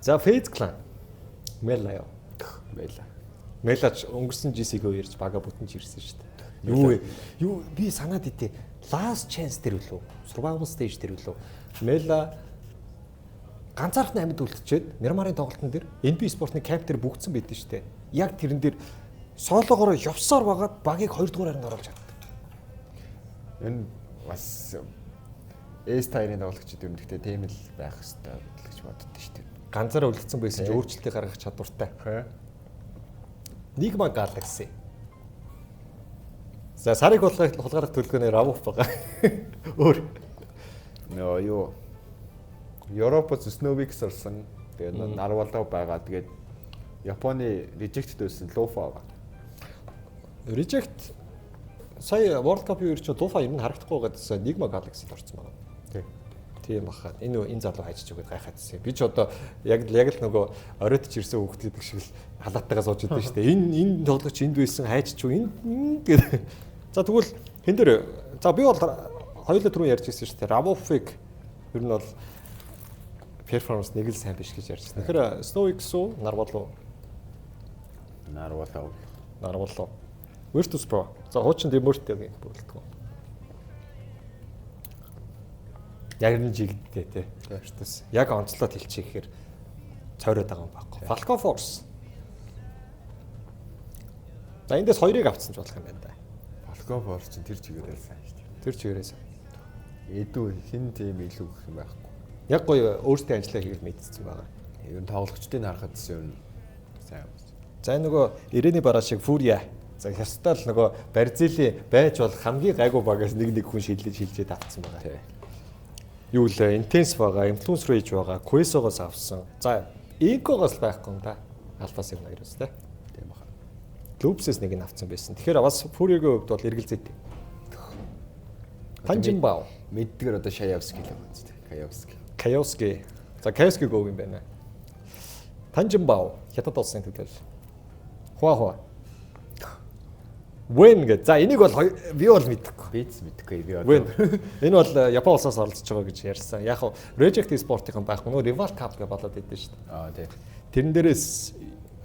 За FaZe Clan Мела юу? Байла. Мелач өнгөрсөн GC-г ирж бага бүтэн ч ирсэн шүү дээ. Юу вэ? Юу би санаад итэ. Last chance дээр үлээ. Survival stage дээр үлээ. Мела ганцаархны амьд үлдчихэд Мирмарын тоглолтын дээр NB Sport-ны camp дээр бүгдсэн байдэн шүү дээ. Яг тэрэн дээр сологоор явсаар байгаад багийг 2 дугаар харанд оруулж чаддаг. Энэ бас S тайрын тоглогчид юм гэхдээ тийм л байх хэвээр гэж боддоо шүү дээ. Ганцаараа үлдсэн байсан ч өөрчлөлтийг гаргах чадвартай. Nigma Galaxy. За сарыг хулгайлах төлөвлөгөөний Равуф байгаа. Өөр. Нөө юу. Европоос Snowbix орсон. Тэгээд Нарвалаа байгаа. Тэгээд Японы Rejected байсан Lufa байгаа. Reject сая World Cup юу ирч Lufa юм харагдахгүй байгаадсан Nigma Galaxy-д орсон байгаа. Тий. Тийм баха. Энэ залуу хайжиж өгöd гайхаадсэн. Би ч одоо яг л нөгөө оройтч ирсэн хүүхэд гэдэг шиг л халаатайгаа сууж идэв шүү дээ. Энэ тоглогч энд байсан хайжиж үү энэ гэдэг. За тэгвэл хэн дээр за би бол хоёулаа түрүүн ярьж ирсэн шүү дээ. Равуфыг ер нь бол перформанс нэг л сайн биш гэж ярьж байна. Тэгэхээр Snow X үү, Нарвал уу? Нарвалаа. Нарвуулаа. Virtus Pro. За хуучин Demorte-ийн бүрэлдэхүүн. Яг нэг жигдтэй тий. Virtus. Яг онцлоод хэлчих гэхээр цойроод байгаа юм байхгүй. Falcon Force. За эндээс хоёрыг авцсан ч болох юм байна да. Falcon Force чинь тэр чигээрээ сайн шүү дээ. Тэр чигээрээ сайн. Эдүү хин тийм илүү гэх юм байхгүй. Яг гоё өөртөө ажиллаа хийгээл мэдсэн байгаа. Ер нь тоглогчдыг харахад ер нь сайн юм. За нөгөө Ирэний бараа шиг Фурия. За хястал нөгөө Бразилийн байж бол хамгийн гайгүй багаас нэг хүн шилжиж авцсан байгаа. Тий. Юу л Intense байгаа, Influence Rage байгаа, Queso-гоос авсан. За Inco-гоос л байхгүй юм да. Alpha 7-2-оос тий. Тийм баха. Loops-ээс нэг нь авсан байсан. Тэгэхээр бас Furia-гийн хувьд бол эргэлзээтэй. Танжинбао, Мэддгэр одоо Шаявски л байгаа юм. Каявски. Каявски. За Каявски гоо юм байна. Танжинбао хятад улсын төлөөлөл. Хуа хуа. Вэн гэ. За энийг бол би бол мэдэхгүй. Би ч мэдэхгүй би одоо. Вэн. Энэ бол Япон улсаас оролцож байгаа гэж ярьсан. Яг хав Reject Sport-ийн байхгүй нөө Rival Cup гэж болоод идэв шүү дээ. Аа тий. Тэрэн дээрээс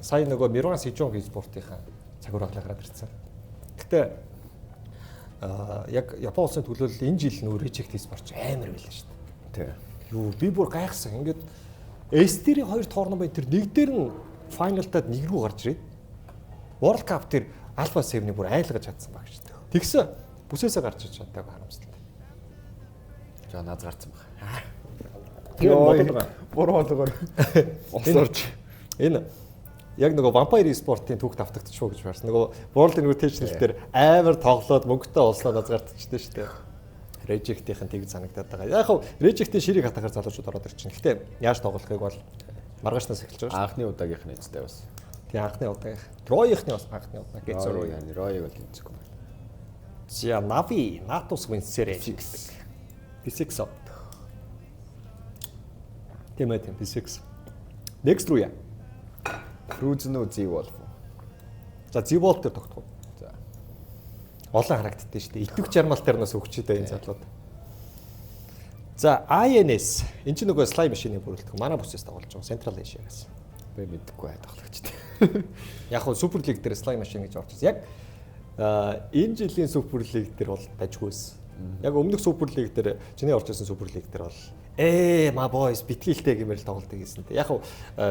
сая нөгөө Мирван Сижонг спортын цаг хураглаа гараад ирсэн. Гэтэ яг Япон улсын төлөөлөл энэ жил нөө Reject Sport ч амар байлаа шүү дээ. Тий. Юу би бүр гайхсан. Ингээд S-ийн хоёр tournament тэр нэг дээр нь файналтад нэг рүү гарч ирээд World Cup тэр Alpha 7-ыг бүр айлгаж чадсан баг шүү дээ. Тэгсэн бүсээсээ гарч иж чадаагүй харамсалтай. Жоо наз гарцсан баг. Тэгээд бодод байгаа. Буруу болгоор ус орж. Энэ яг нөгөө Vampire Esport-ийн түүхт автагдчихв гэж барьсан. Нөгөө World Invitational дээр амар тоглоод мөнгөтэй олсноо назгартчихсан шүү дээ. Reject-ийн тэгж санагдаад байгаа. Яг хав Reject-ийн ширийг хатахаар залуучууд ороод ирчихнэ. Гэтэ яаж тоглохыг бол маргаашнаас эхэлж байгаа шүү. Анхны удаагийнх нь эцтэй бас. Тэгээ анхны удаагийнх. Roy-ийнхны бас анхны удаа. Getso Рой Roy. яа, Ройг бол тэнцэхгүй. За Navi Natus Vincere. P6. Тийм ээ тийм P6. Next руу яа. Frozen үү Z-Wolf. За Z-Wolf дээр тогтох уу? За. Олон харагддээ шүү дээ. Итгэв жармал дээр нас өгчтэй энэ залууд. За INS энэ чинь нөгөө Sly Machine-ийн бүрэлдэхүүн. Манай бүсээс тоглож байгаа Central Asia-гаас. Би мэдэхгүй тоглогчтой. Яг хөө Super League дээр Sly Machine гэж орж ирсэн. Яг энэ жилийн Super League дээр бол дажгүйсэн. Яг өмнөх Super League дээр чиний орж ирсэн Super League дээр бол my boys битгийлтэй гэмээр л тоглолтыг хийсэн. Яг хөө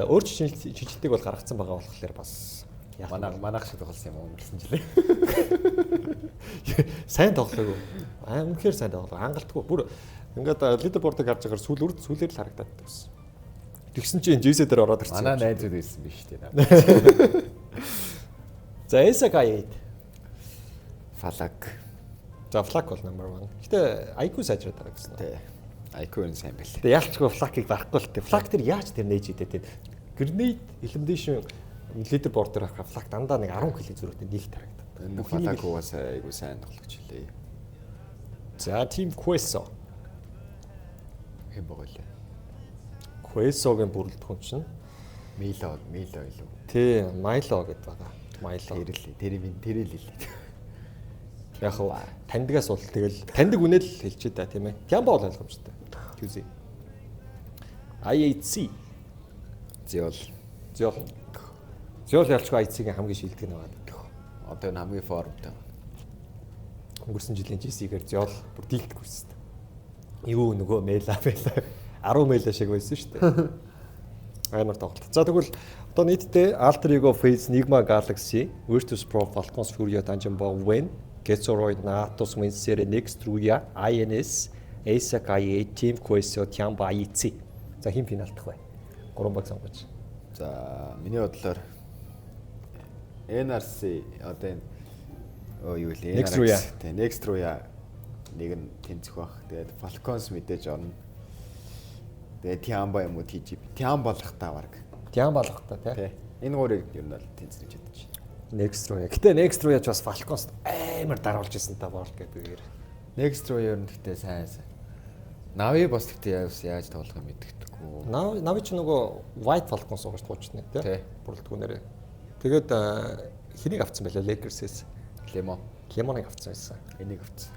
өөр шилжилтийг бол гаргацсан байгаа болохоор бас яг Манайх шиг тоглосон юм өнгөрсөн жилээ. сайн тоглоогүй. Аа үнэхээр сайн тоглоо. Хангалтгүй. Бүр ингээд лидербордыг харж байгаагаар сүүл үрд сүүлээр л харагдаад байсан. Тэгсэн чинь JC дээр ороод ирсэн. Манай найзууд байсан биш үү? За SK8. Фалак. За Flak бол number 1. Гэтэ IQ сайжраад байгаа гэсэн. Тий. IQ нь сайн байл. Гэтэ ялчгүй Flak-ыг дарахгүй л тээ. Flak тэр яаж тэр нээж идэ тээ. Grenade elimination leaderboard дээр харахаар Flak дандаа нэг 10 кг зөрүүтэй нэгт харагдаад. Энэ Фалак угаасаа айгуу сайн тоглогч лээ. За Team Queso. Хэн байгаа лээ? Queso-гийн бүрэлдэхүүн чинь Мило, Мило илүү. тий Milo гэдээ байгаа. Milo. Тэр л тэр тэр л хэлээ. Яг хав тандгаас бол тэгэл таньдаг үнэ л хэлчихээ да тийм ээ. Тямба бол ойлгомжтой. QZ. IHC Зиол. Зиол. Зиол ялчгүй IHC-ийн хамгийн шилдэг нь байгаа. Одоо энэ хамгийн формтой. Өнгөрсөн жилийн GC-гээр Зиол бүр дийлдэхгүй байсан. Юу нөгөө мэла мэла 10 мэла шиг байсан шүү дээ. Амар тоглолт. За тэгвэл одоо нийтдээ Alter Ego Phase, Nigma Galaxy, Virtus Pro, Falcons Furia, Dungeon Ball, Wen, Getsoroid, Natus, Winsere, Next Ruya, INS, ASAC IA, Team Queso, Tiamba IC. За хэн финалдах вэ? Гурван баг сонгож. За миний бодлоор NRC одоо энэ юу лээ Next Ruya. Тий, Next Ruya нэг нь тэнцэх бах. Тэгээд Falcons мэдээж орно. Тэгээд Tiamba юм уу TGP. Tiamba болох та баг. Tiamba болох та тий. Тий. Энэ гурыг ер нь бол тэнцэж чадчих. Next Ruya. Гэтэ Next Ruya ч бас Falcons амар даруулж исэн та World Cup-ээр. Next Ruya ер нь гэтээ сайн сайн. Navi бас гэтээ яаж тоглох юм мэддэхгүй. Navi ч нөгөө White Falcons угаж туучна тий. Бүрэлдэхүүнээрээ. Тэгээд хэнийг авцсан байлаа Lakers-ээс? Лемо. Лемоныг авцсан байсан. Энийг авцсан.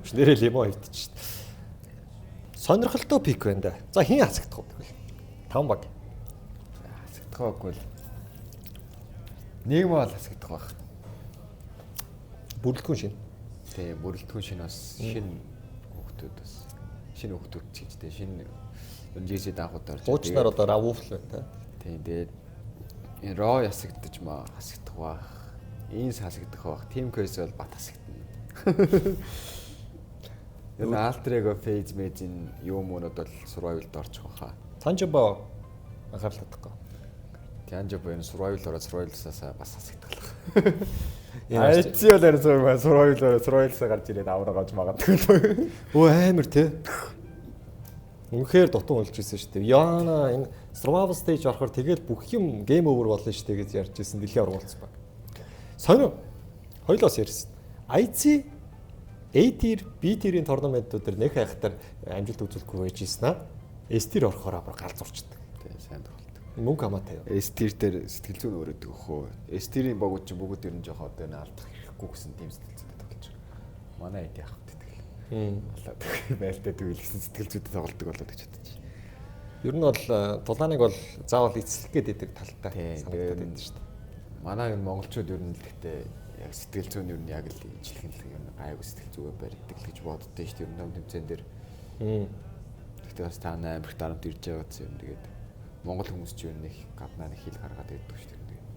Биш нэрээ Лемо хэвтэж шít. Сонирхолтой пик байна да. За хин хасагдах вэ тэгвэл? Таван баг. Хасагдах байхгүй л. Нийгэм бол хасагдах байх. Бүрэлдэхүүн шинэ. Тийм, бүрэлдэхүүн шинэ бас шинэ хүүхдүүд бас шинэ хүүхдүүд ч гэж тийм шинэ GC даахууд орж. Хуучнаар одоо Равуф л байна та. Тийм, тэгээд энэ Ро ясагдаж маа хасагдах байх. Инс хасагдах байх. Team Case бол бат хасагдана. Энэ Alter Ego Phase Mage-ийн юм уунууд бол survival-д орчих واخа. Танжибо анхаарал татахгүй. Танжибо энэ survival ороод survival-саас бас хасагдах. IC бол арай survival ороод survival-саа гарч ирээд авраг авч магадгүй л. Өө амар те. Үнэхээр дутуу болж ирсэн шүү дээ. Яна энэ survival stage орохоор тэгэл бүх юм game over болно шүү дээ гэж ярьж ирсэн дэлхийн ургуулсан баг. Сонио хоёлоос ярьсан. IC A tier, B tier-ийн tournament-ууд дээр нэх айхтар амжилт үзүүлэхгүй байж ирсэн аа. S tier орохоор амар гал зурчдаг. Тийм, сайн тоглолт. Мөнгө хамаатай юу. S tier дээр сэтгэл зүйн өрөөдөг өхөө. S tier-ийн богууд чинь бүгд ер нь жоох одоо энэ алдах хэрэггүй гэсэн тийм сэтгэл зүйтэй тоглож байгаа. Манай эд яах вэ тэгэл. Алаад байлдаа тэгвэл гэсэн сэтгэл зүйтэй тоглолдог болоод гэж бодож. Ер нь бол тулааныг бол заавал эцэслэх гээд идэг талтай санагдаад байдаг шүү дээ. Манай энэ монголчууд ер нь л гэхдээ яг сэтгэл зүйн ер нь яг л ижлэх нь л ер нь гайгүй сэтгэл зүгээ барьдаг л гэж боддоо шүү дээ. Ер нь том тэмцээн дээр. Гэхдээ бас та амар их дарамт ирж байгаа гэсэн юм. Тэгээд монгол хүмүүс ч ер нь их гаднаа нэг хил гаргаад байдаг шүү дээ. Тэгээд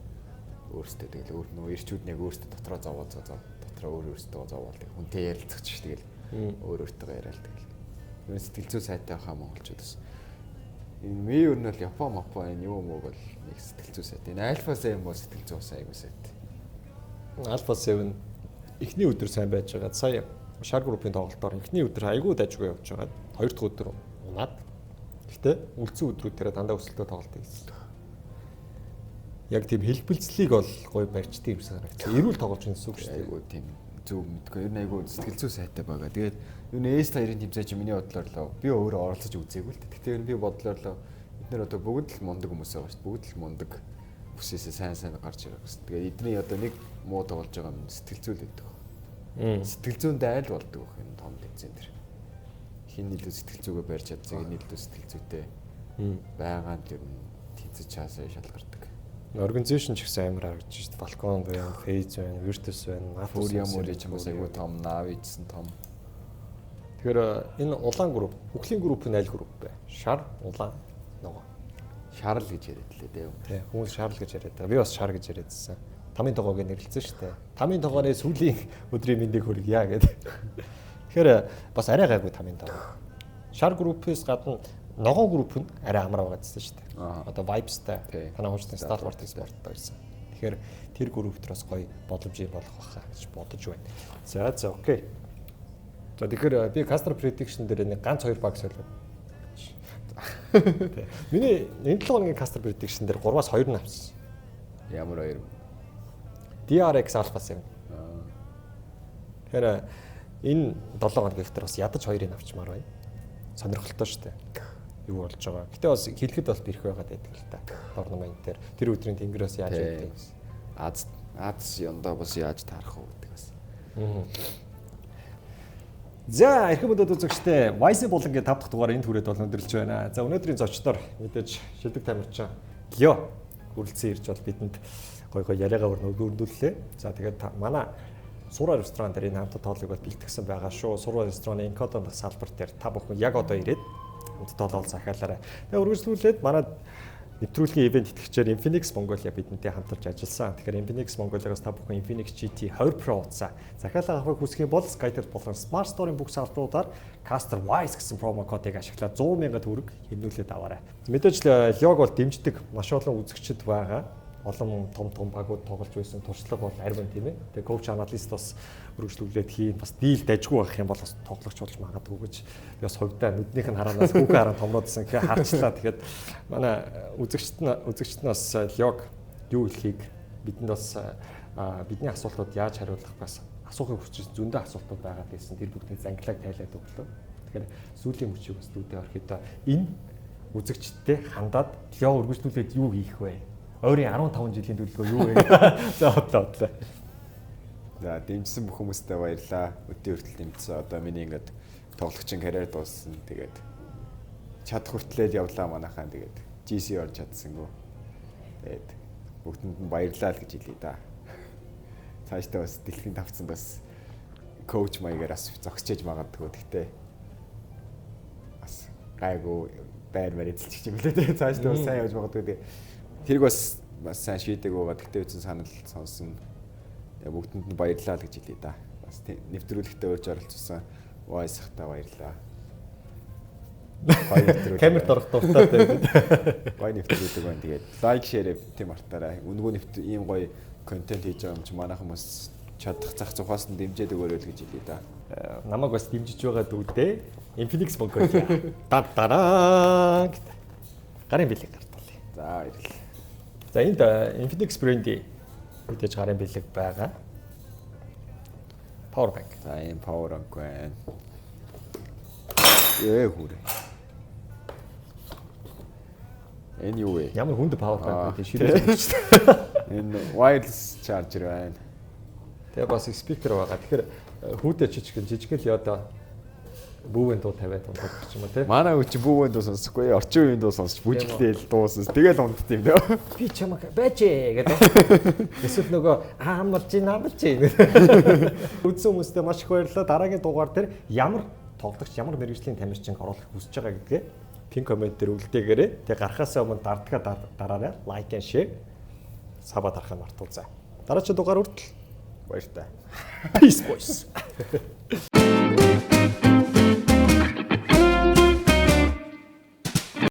өөрсдөө тэгэл өөр нөө ирчүүд нэг өөрсдөө дотроо зовоо зовоо дотроо өөр өөрсдөө зовоол тэг хүнтэй ярилцах ч тэгэл өөр өөртөө яриад тэгэл. Ер нь сэтгэл зүй сайтай байхаа монголчууд бас. Энэ ми ер нь бол Япон мапон энэ юу мөг бол нэг сэтгэл зүй сайтай. Энэ Альфа 7 бол сэтгэл зүй бас айгүй сайтай. Альфа 7 эхний өдөр сайн байж байгаа. Сая шар группийн тоглолтоор эхний өдөр айгүй дажгүй явж байгаа. Хоёр дахь өдөр унаад. Гэхдээ үлдсэн өдрүүд дээр дандаа өсөлтөө тоглолт хийсэн. Яг тийм хэлбэлцлийг бол гоё барьчтай юм санагдсан. Эрүүл тоглож байгаа гэсэн үг шүү дээ. Айгүй тийм зөв мэдгүй. Ер нь айгүй сэтгэл зүй сайтай байгаа. Тэгээд ер нь S2-ын тэмцээн чи миний бодлоор л би өөрөө оролцож үзээгүй л дээ. Гэхдээ ер нь би бодлоор л бид нэр одоо бүгд л мундаг хүмүүс байгаа шүү дээ. Бүгд л мундаг бүсээсээ сайн сайн гарч ирэх гэсэн. Тэгээд эдний одоо нэг муу тоглож байгаа юм сэтгэл зүй л гэдэг. Сэтгэл зүйн айл болдог байх энэ том тэмцээн дээр. Хин илүү сэтгэл зүгээ барьж чадсан, хин илүү сэтгэл зүйтэй байгаа нь ер нь тэнцэж чаасаа шалгардаг. Organization ч гэсэн амар харагдаж шүү дээ. Falcon байна, FaZe байна, Virtus байна, Natus Furia Muri ч юм уу айгүй том, Navi гэсэн том. Тэгэхээр энэ улаан групп, үхлийн групп нь аль групп вэ? Шар, улаан, ногоо. Шарл гэж яриад лээ дээ. Тийм, хүмүүс шарл гэж яриад байгаа. Би бас шар гэж яриадсэн. Тамийн тогоог нэрлэлсэн шүү дээ. Тамийн тогооны сүүлийн өдрийн мэндийг хүргье гэдэг. Тэгэхээр бас арай гайгүй тамийн тогоо. Шар группээс гадна ногоон групп нь арай амар байгаа гэсэн шүү дээ. Одоо Vibes-тай танай хуучны Stalwart Sport-той байсан. Тэгэхээр тэр групп дээр бас гоё боломж болох байхаа гэж бодож байна. За за окей. За тэгэхээр би Caster Prediction дээр нэг ганц хоёр баг солиод. Миний энэ 7 хоногийн Caster Prediction дээр 3-аас 2 нь авсан. Ямар хоёр? DRX Alpha 7. Тэгэхээр энэ 7 хоногийн дээр бас ядаж хоёрыг авчмаар байна. Сонирхолтой шүү дээ. Юу болж байгаа. Гэтэ бас хэлэхэд бол бэрх байгаад байдаг л та. Tournament дээр тэр өдрийн тэнгэрээс яаж өгдөг гэсэн. Аз юндаа бас яаж таарах вэ гэдэг бас. За эрхэм мөндөд үзэгчдээ YC булангийн 5 дахь дугаар энэ түрээд бол өндөрлөж байна. За өнөөдрийн зочдоор мэдээж шилдэг тамирчин Лео хүрэлцэн ирж бол бидэнд гой гой яриагаа өрнүүллээ. За тэгээд манай Сураа ресторан дээр энэ хамтд тоолыг бол бэлтгэсэн байгаа шүү. Сураа рестораны Энкодон дахь салбар дээр та бүхэн яг одоо ирээд хамтд тоолол захиалаарай. Тэгээд үргэлжлүүлээд манай нэвтрүүлгийн ивент итгэгчээр Infinix Mongolia бидэнтэй хамтарч ажилласан. Тэгэхээр Infinix Mongolia-гаас та бүхэн Infinix GT 20 Pro утсаа захиалга авахыг хүсэх юм бол Skytel болон Smart Store-ын бүх салбаруудаар Caster Wise гэсэн промо кодыг ашиглаад 100 000 төгрөг хэмнүүлээд аваарай. Мэдээж Леог бол дэмждэг маш олон үзэгчд байгаа. Олон том том багууд тоглож байсан туршлага бол арвин тийм ээ. Тэгээ коуч аналист бас өргөжлүүлээд хийн бас дийл дажгүй байх юм бол бас тоглогч болж магадгүй гэж би бас хувьдаа нүднийх нь хараанаас хүүхэн харан томроодсэн гэхээр харчлаа. Тэгэхээр манай үзэгчд нь бас Леог юу хэлхийг бидэнд бас бидний асуултууд яаж хариулах бас асуухыг хүсэж зөндөө асуултууд байгаа гэсэн тэр бүгдний зангилааг тайлаад өглөө. Тэгэхээр сүүлийн мөчийг бас дүүдээ орхидоо энэ үзэгчдтэй хандаад Лео өргөжлүүлээд юу хийх вэ? Ойрын 15 жилийн төлөвлөгөө юу вэ? За бодлоо. За дэмжсэн бүх хүмүүстээ баярлалаа. Өдөө хүртэл дэмжсэн. Одоо миний ингээд тоглогчийн карьер дууссан. Тэгээд чадах хүртлээр явлаа манайхаа. Тэгээд GC орж чадсангүй. Тэгээд Бүгдэнд нь баярлалаа л гэж хэлье да. Цаашдаа бас дэлхийн тавцанд бас коуч маягаар бас зогсож магадгүй. Гэхдээ бас гайгүй байр маар эзэлчих юм лээ те. Цаашдаа бас сайн явж магадгүй. Тэгээ тэрг бас бас сайн шийдэг байгаа. Гэхдээ үсэн санал сонсон. Тэгээ бүгдэнд нь баярлалаа л гэж хэлье да. Бас нэвтрүүлэгтээ урьж оролцсон Wise-хтаа баярлалаа. Гоё нэвтрүүлэг. Камерт орох дуртай тэгээд. Гоё нэвтрүүлэг байна. Тэгээд лайк, шеэр тийм мартаарай. Үнэгүй нэвтр ийм гоё контент хийж байгаа юм чи манайхан бас чадах зах зухаас нь дэмжиж өгөөрэй л гэж хэлье да. Намайг бас дэмжиж байгаа дүүдээ Infinix Mongolia. Дараа гэт. Гарын бэлэг гартуулъя. За баярлалаа. За энд Infinix брендийн мэдээж гарын бэлэг байгаа. Power bank. За ийм power bank байна. Ээ хүрээ. Энэ юу вэ? Ямар хүнд power bank вэ? Ширээ шүү дээ. Энэ wireless charger байна. Тэгээ бас speaker байгаа. Тэгэхээр хүүдээ жижигэн жижигэн л яда бүүвэн дуу тавиад унтдаг ч юм уу те. Манай үе чи бүүвэн дуу сонсохгүй, орчин үеийн дуу сонсч бүжиглээл дуусан. Тэгэл унтд юм дөө. Би чамаг байж гэдэг. Эсвэл нөгөө аамарч наамарч. Үзсэн хүмүүстээ маш их баярлалаа. Дараагийн дугаар дээр ямар тоглогч, ямар мэрэгжлийн тамирчин оруулах хүсэж байгаа гэдгээ пин коммент дээр үлдээгээрэй. Тэгээ гарахаасаа өмнө дардгаа дараарай. Like and share. Саба дарахаа мартуузай. Дараагийн дугаар хүртэл баяртай. Peace boys.